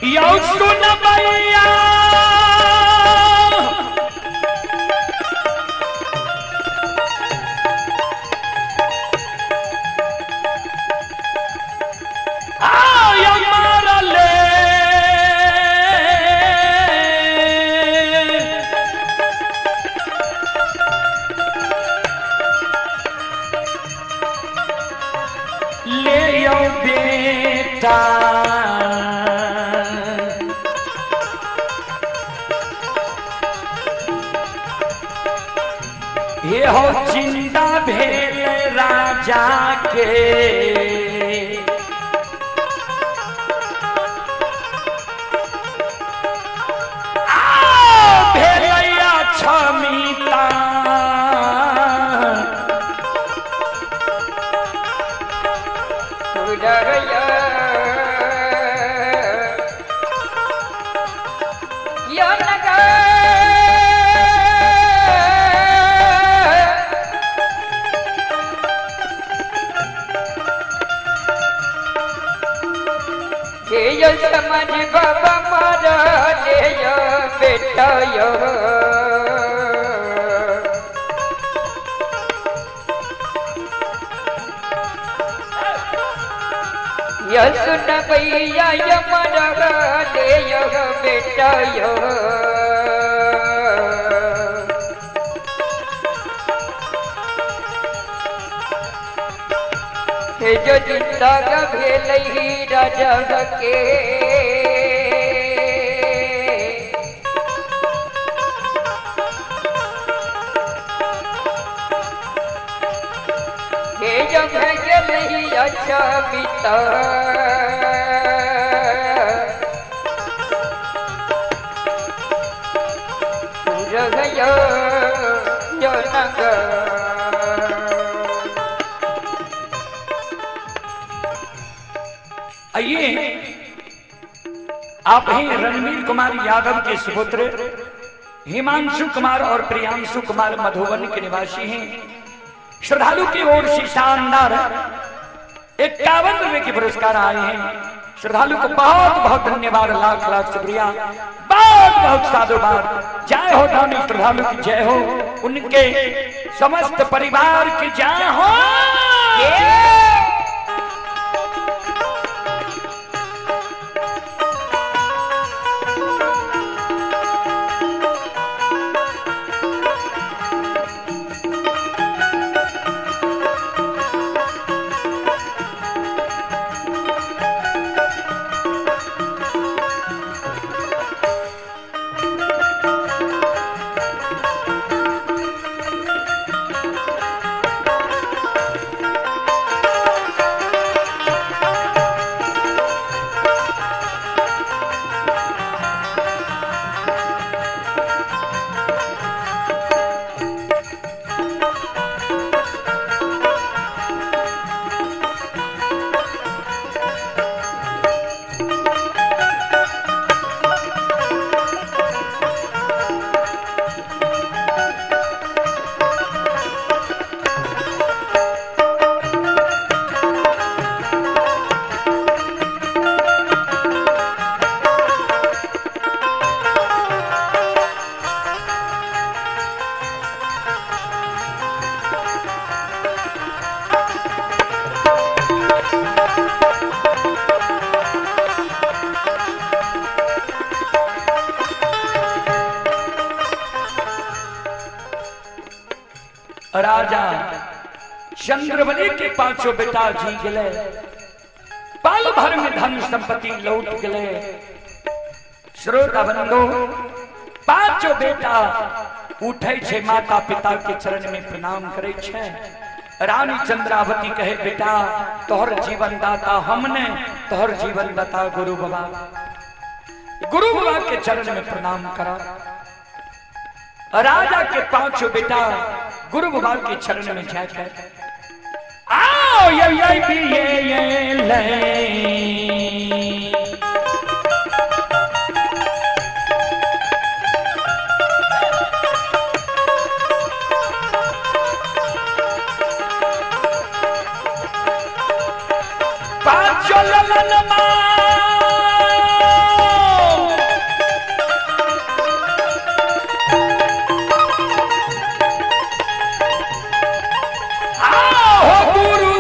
Speaker 3: यौ सुन भैया, आय मारले ले यौ बेटा, हे हो चिंता भेल राजा के, आ भेलैया क्षमिता,
Speaker 2: समझ बाबा मारा ले बेटा यो। सुन भैया यमरा ले यो बेटा यो। हे जो चिंता भेल राजा के, हे जो गेल अच्छा पिता, रह यो नगर।
Speaker 3: आइए आप ही रणवीर कुमार यादव के सुपुत्र हिमांशु कुमार और प्रियांशु कुमार मधुबन के निवासी हैं। श्रद्धालु की ओर से शानदार 51 रुपए के पुरस्कार आए हैं। श्रद्धालु को बहुत बहुत धन्यवाद, लाख लाख शुक्रिया, बहुत बहुत साधुवाद। जय हो दानी श्रद्धालु की जय हो, उनके समस्त परिवार की जय हो। राजा चंद्रबली के पांचों बेटा जी गए, पल भर में धन संपत्ति लौट गए। श्रोता बंधु, पांचों बेटा उठे छे, माता पिता के चरण में प्रणाम करे छे। रानी चंद्रावती कहे, बेटा तोहर जीवन दाता हमने, तोहर जीवन दाता गुरु बाबा, गुरु बाबा के चरण में प्रणाम करा। राजा के पांचों बेटा गुरु बाबा के चरण में जाकर आओ ये ये भी ये ले। पांचों ललन मां आहो गुरु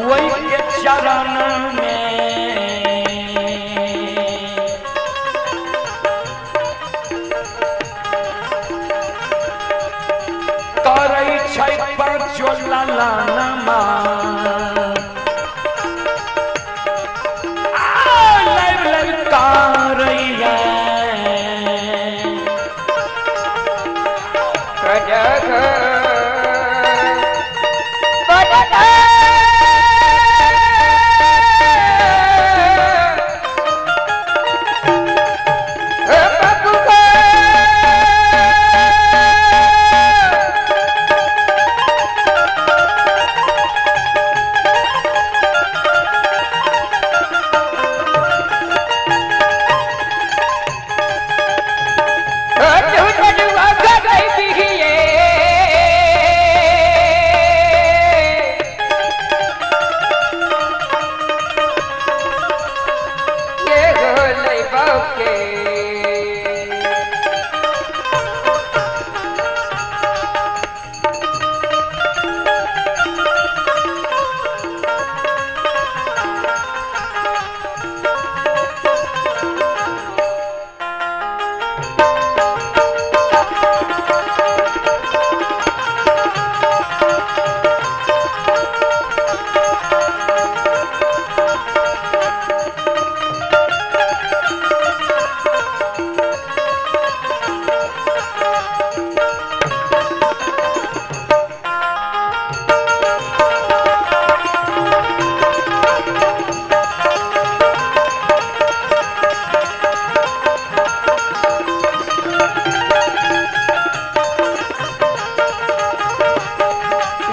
Speaker 3: वही के चरण में करै छै पाँचो ललन मां। लाइव लाइव करैया।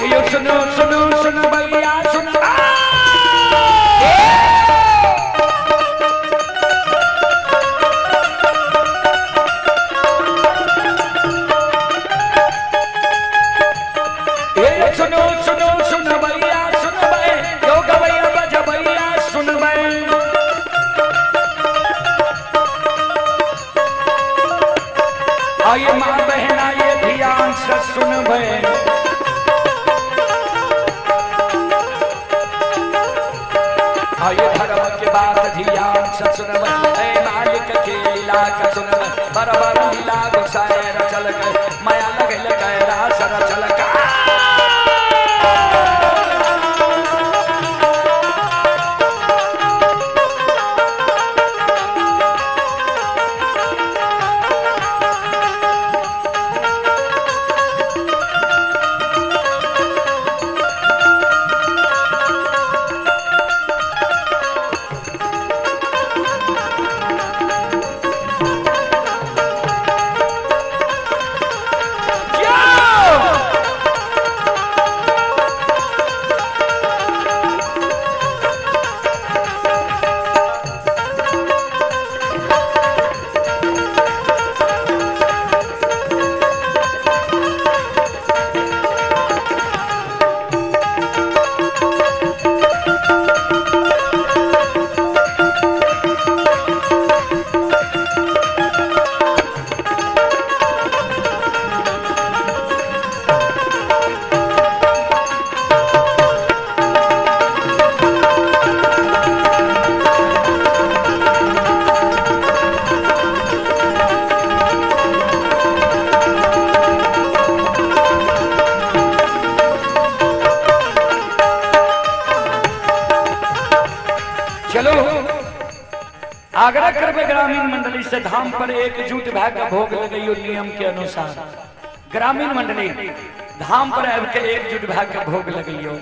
Speaker 3: यो सुनो सुनो सुनो भैया सुनो। ए सुनो सुनो सुनो भैया सुनो भाई, यो गवैया बज भैया सुन भाई। आइए माँ बहना ये ध्यान से सुन भाई। आइए धर्म के बात ध्यान से सुन भाई, ए मालिक के लीला का सुन भाई। बराबर लीला गोसाए रचल गए, माया लगल गए रास रचल गए। आग्रह करबे ग्रामीण मंडली से धाम पर एकजुट भए के भोग लगैयो नियम के अनुसार। ग्रामीण मंडली धाम पर आबि के एकजुट भए के भोग लगैयो।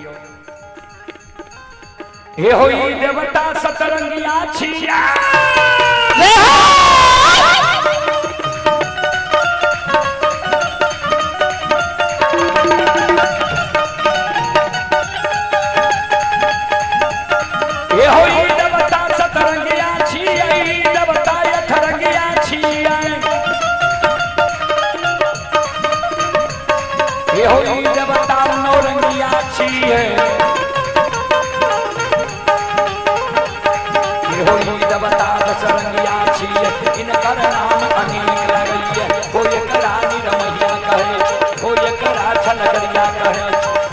Speaker 3: हे होई देवता सतरंगिया छिया। हे होई देवता सतरंगिया छिया, ई देवता अठरंगिया छिया। हे होई देवता नौरंगिया छिया। हे होई देवता दशरंगिया छिया। इनकर नाम अनेक लगैया। हो एकरा निरमहिया कहे, हो एकरा छलगरिया कहे,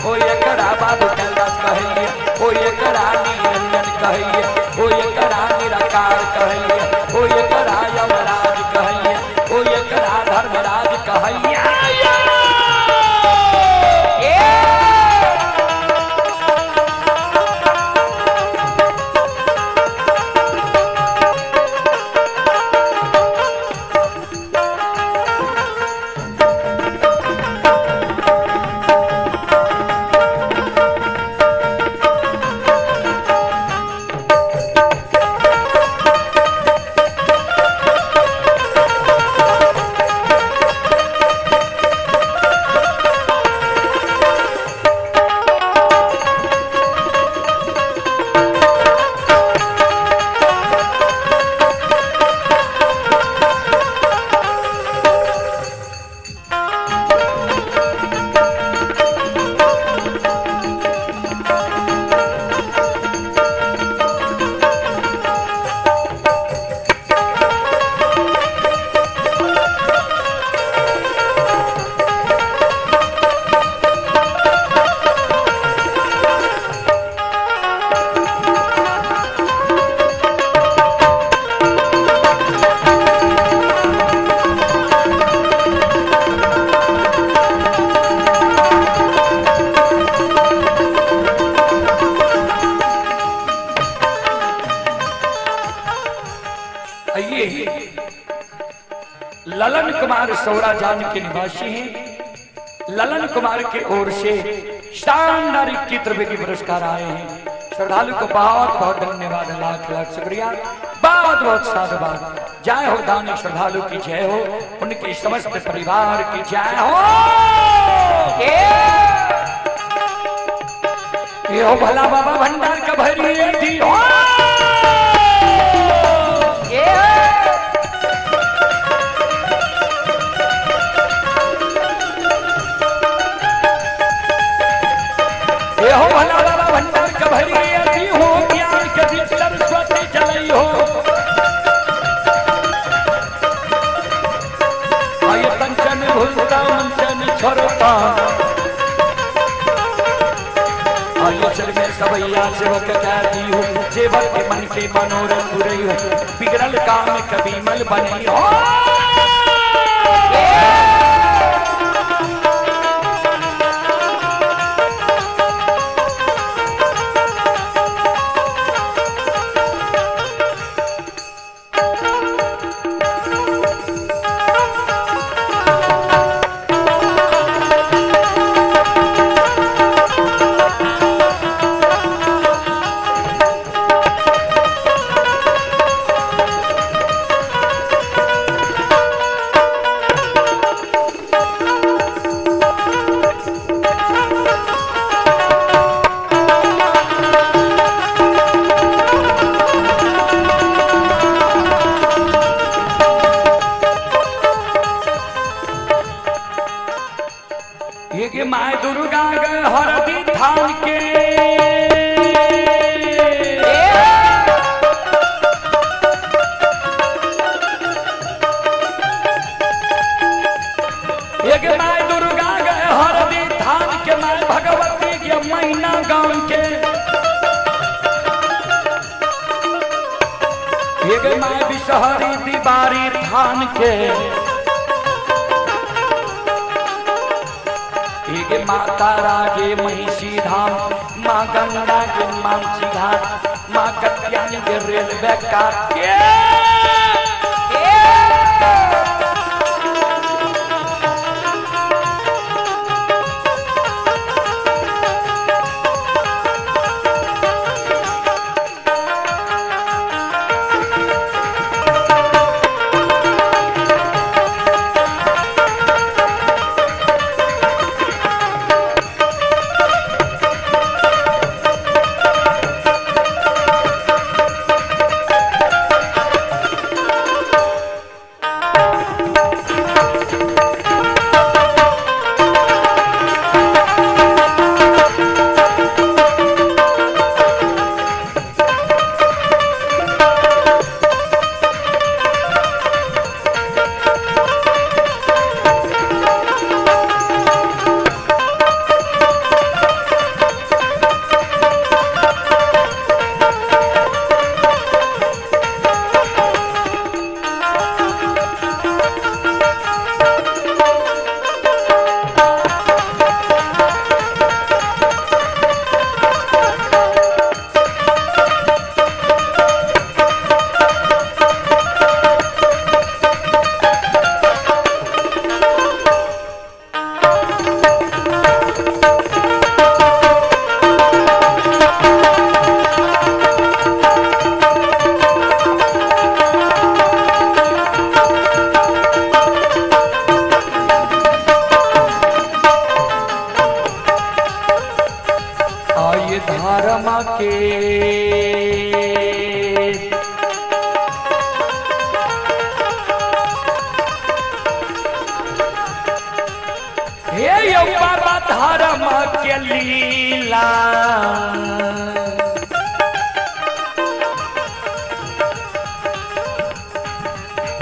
Speaker 3: हो एकरा बाबू कैलाश कहैया, हो एकरा निरंजन कहैया, हो एकरा निराकार कहैया, हो एकरा यमराज कहैया, हो एकरा धर्मराज कहैया। आइए ललन कुमार सौराजान के निवासी हैं। ललन कुमार के ओर से शानदार 21 रुपए के पुरस्कार आए हैं। श्रद्धालु को बहुत बहुत धन्यवाद, लाख लाख शुक्रिया, बहुत बहुत साधुवाद। जय हो दानी श्रद्धालु की जय हो, उनके समस्त परिवार की जय हो। ये हो भला बाबा भंडार का भरी थी हो। ये हो भला बाबा भंडार का भरी थी हो, ज्ञान के बीच सरस्वती जलई हो। आये कंचन भूलता मंचन छोड़ता, आये चल में सवैया सेवक कहती हो, जेवर के मन के मनोरथ पुरई हो, बिगड़ल काम कभी मल बनी हो। एक my Durga गए हरदी थान के, एक my Durga गए हरदी थान के, my Bhagwati के महीना गांव के, एक my Bishahari दीवारी थान के, एक माता रागे महिषी धाम, माँ गंगा के मानसी घाट, माँ कत्यानी के रेलवे काट के। धर्म के। हे यौ बाबा धर्म के लीला,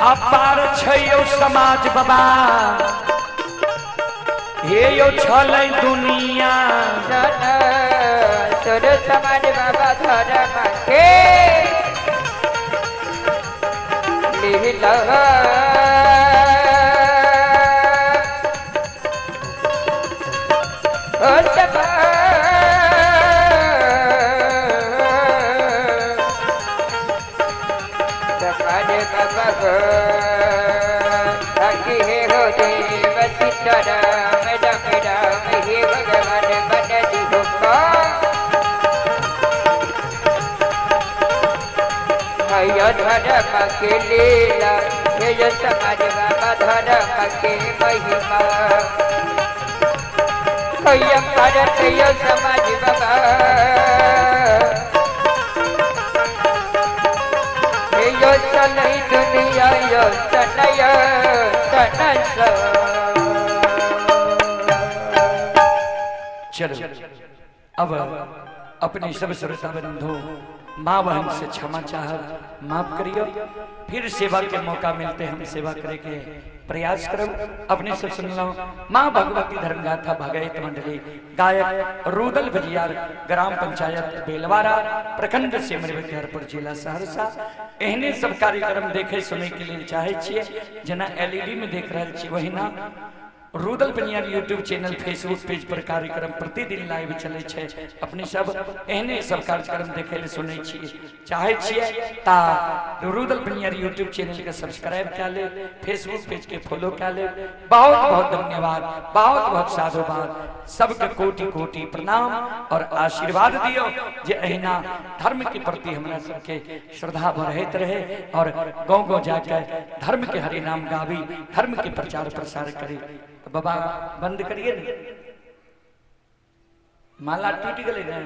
Speaker 3: अपार छै यौ समाज बाबा, हे यौ छलै दुनिया।
Speaker 2: सुर समाज बाबा धर्म के लीला ओ समाज बाबा गो हे हो देव सीताराम राम राम हे भगवान मन दिहो। हय धर्म के लीला, हे समाज बाबा धर्म के महिमा, हय भारत समाज बाबा, हे यो चलै दुनिया यो तनय तनस।
Speaker 3: चलो अब अपने सब श्रोता बंधु माँ बहन से क्षमा चाह, माफ करियो। फिर सेवा के मौका मिलते हम सेवा करे के प्रयास करो। अपने सब सुन लो माँ भगवती धर्मगाथा भगैत मंडली, गायक रुदल भजियार, ग्राम पंचायत बेलवारा, प्रखंड सिमरी बख्तियारपुर, जिला सहरसा। एहने सब कार्यक्रम देखे सुने के लिए चाहे छियै, जेना एलईडी में देख रहल छी वहिना Rudal Paniyar YouTube channel Facebook page पर कार्यक्रम प्रतिदिन लाइव चलै छै। अपने सब एहने सब कार्यक्रम देखे ले सुनै छियै चाहे छियै ता रुदल पनियार यूट्यूब चैनल के सब्सक्राइब कए ले, फेसबुक पेज के फॉलो कए ले। बहुत बहुत धन्यवाद, बहुत बहुत साधुवाद, सबके कोटि कोटि प्रणाम और आशीर्वाद दियो जे एहिना धर्म के प्रति हमरा सबके श्रद्धा बढ़ैत रहे और गाँव गाँव जाकर धर्म के हरि नाम गावी, धर्म के प्रचार प्रसार करी। तो बाबा बंद करिए ने, माला टूट गई ने।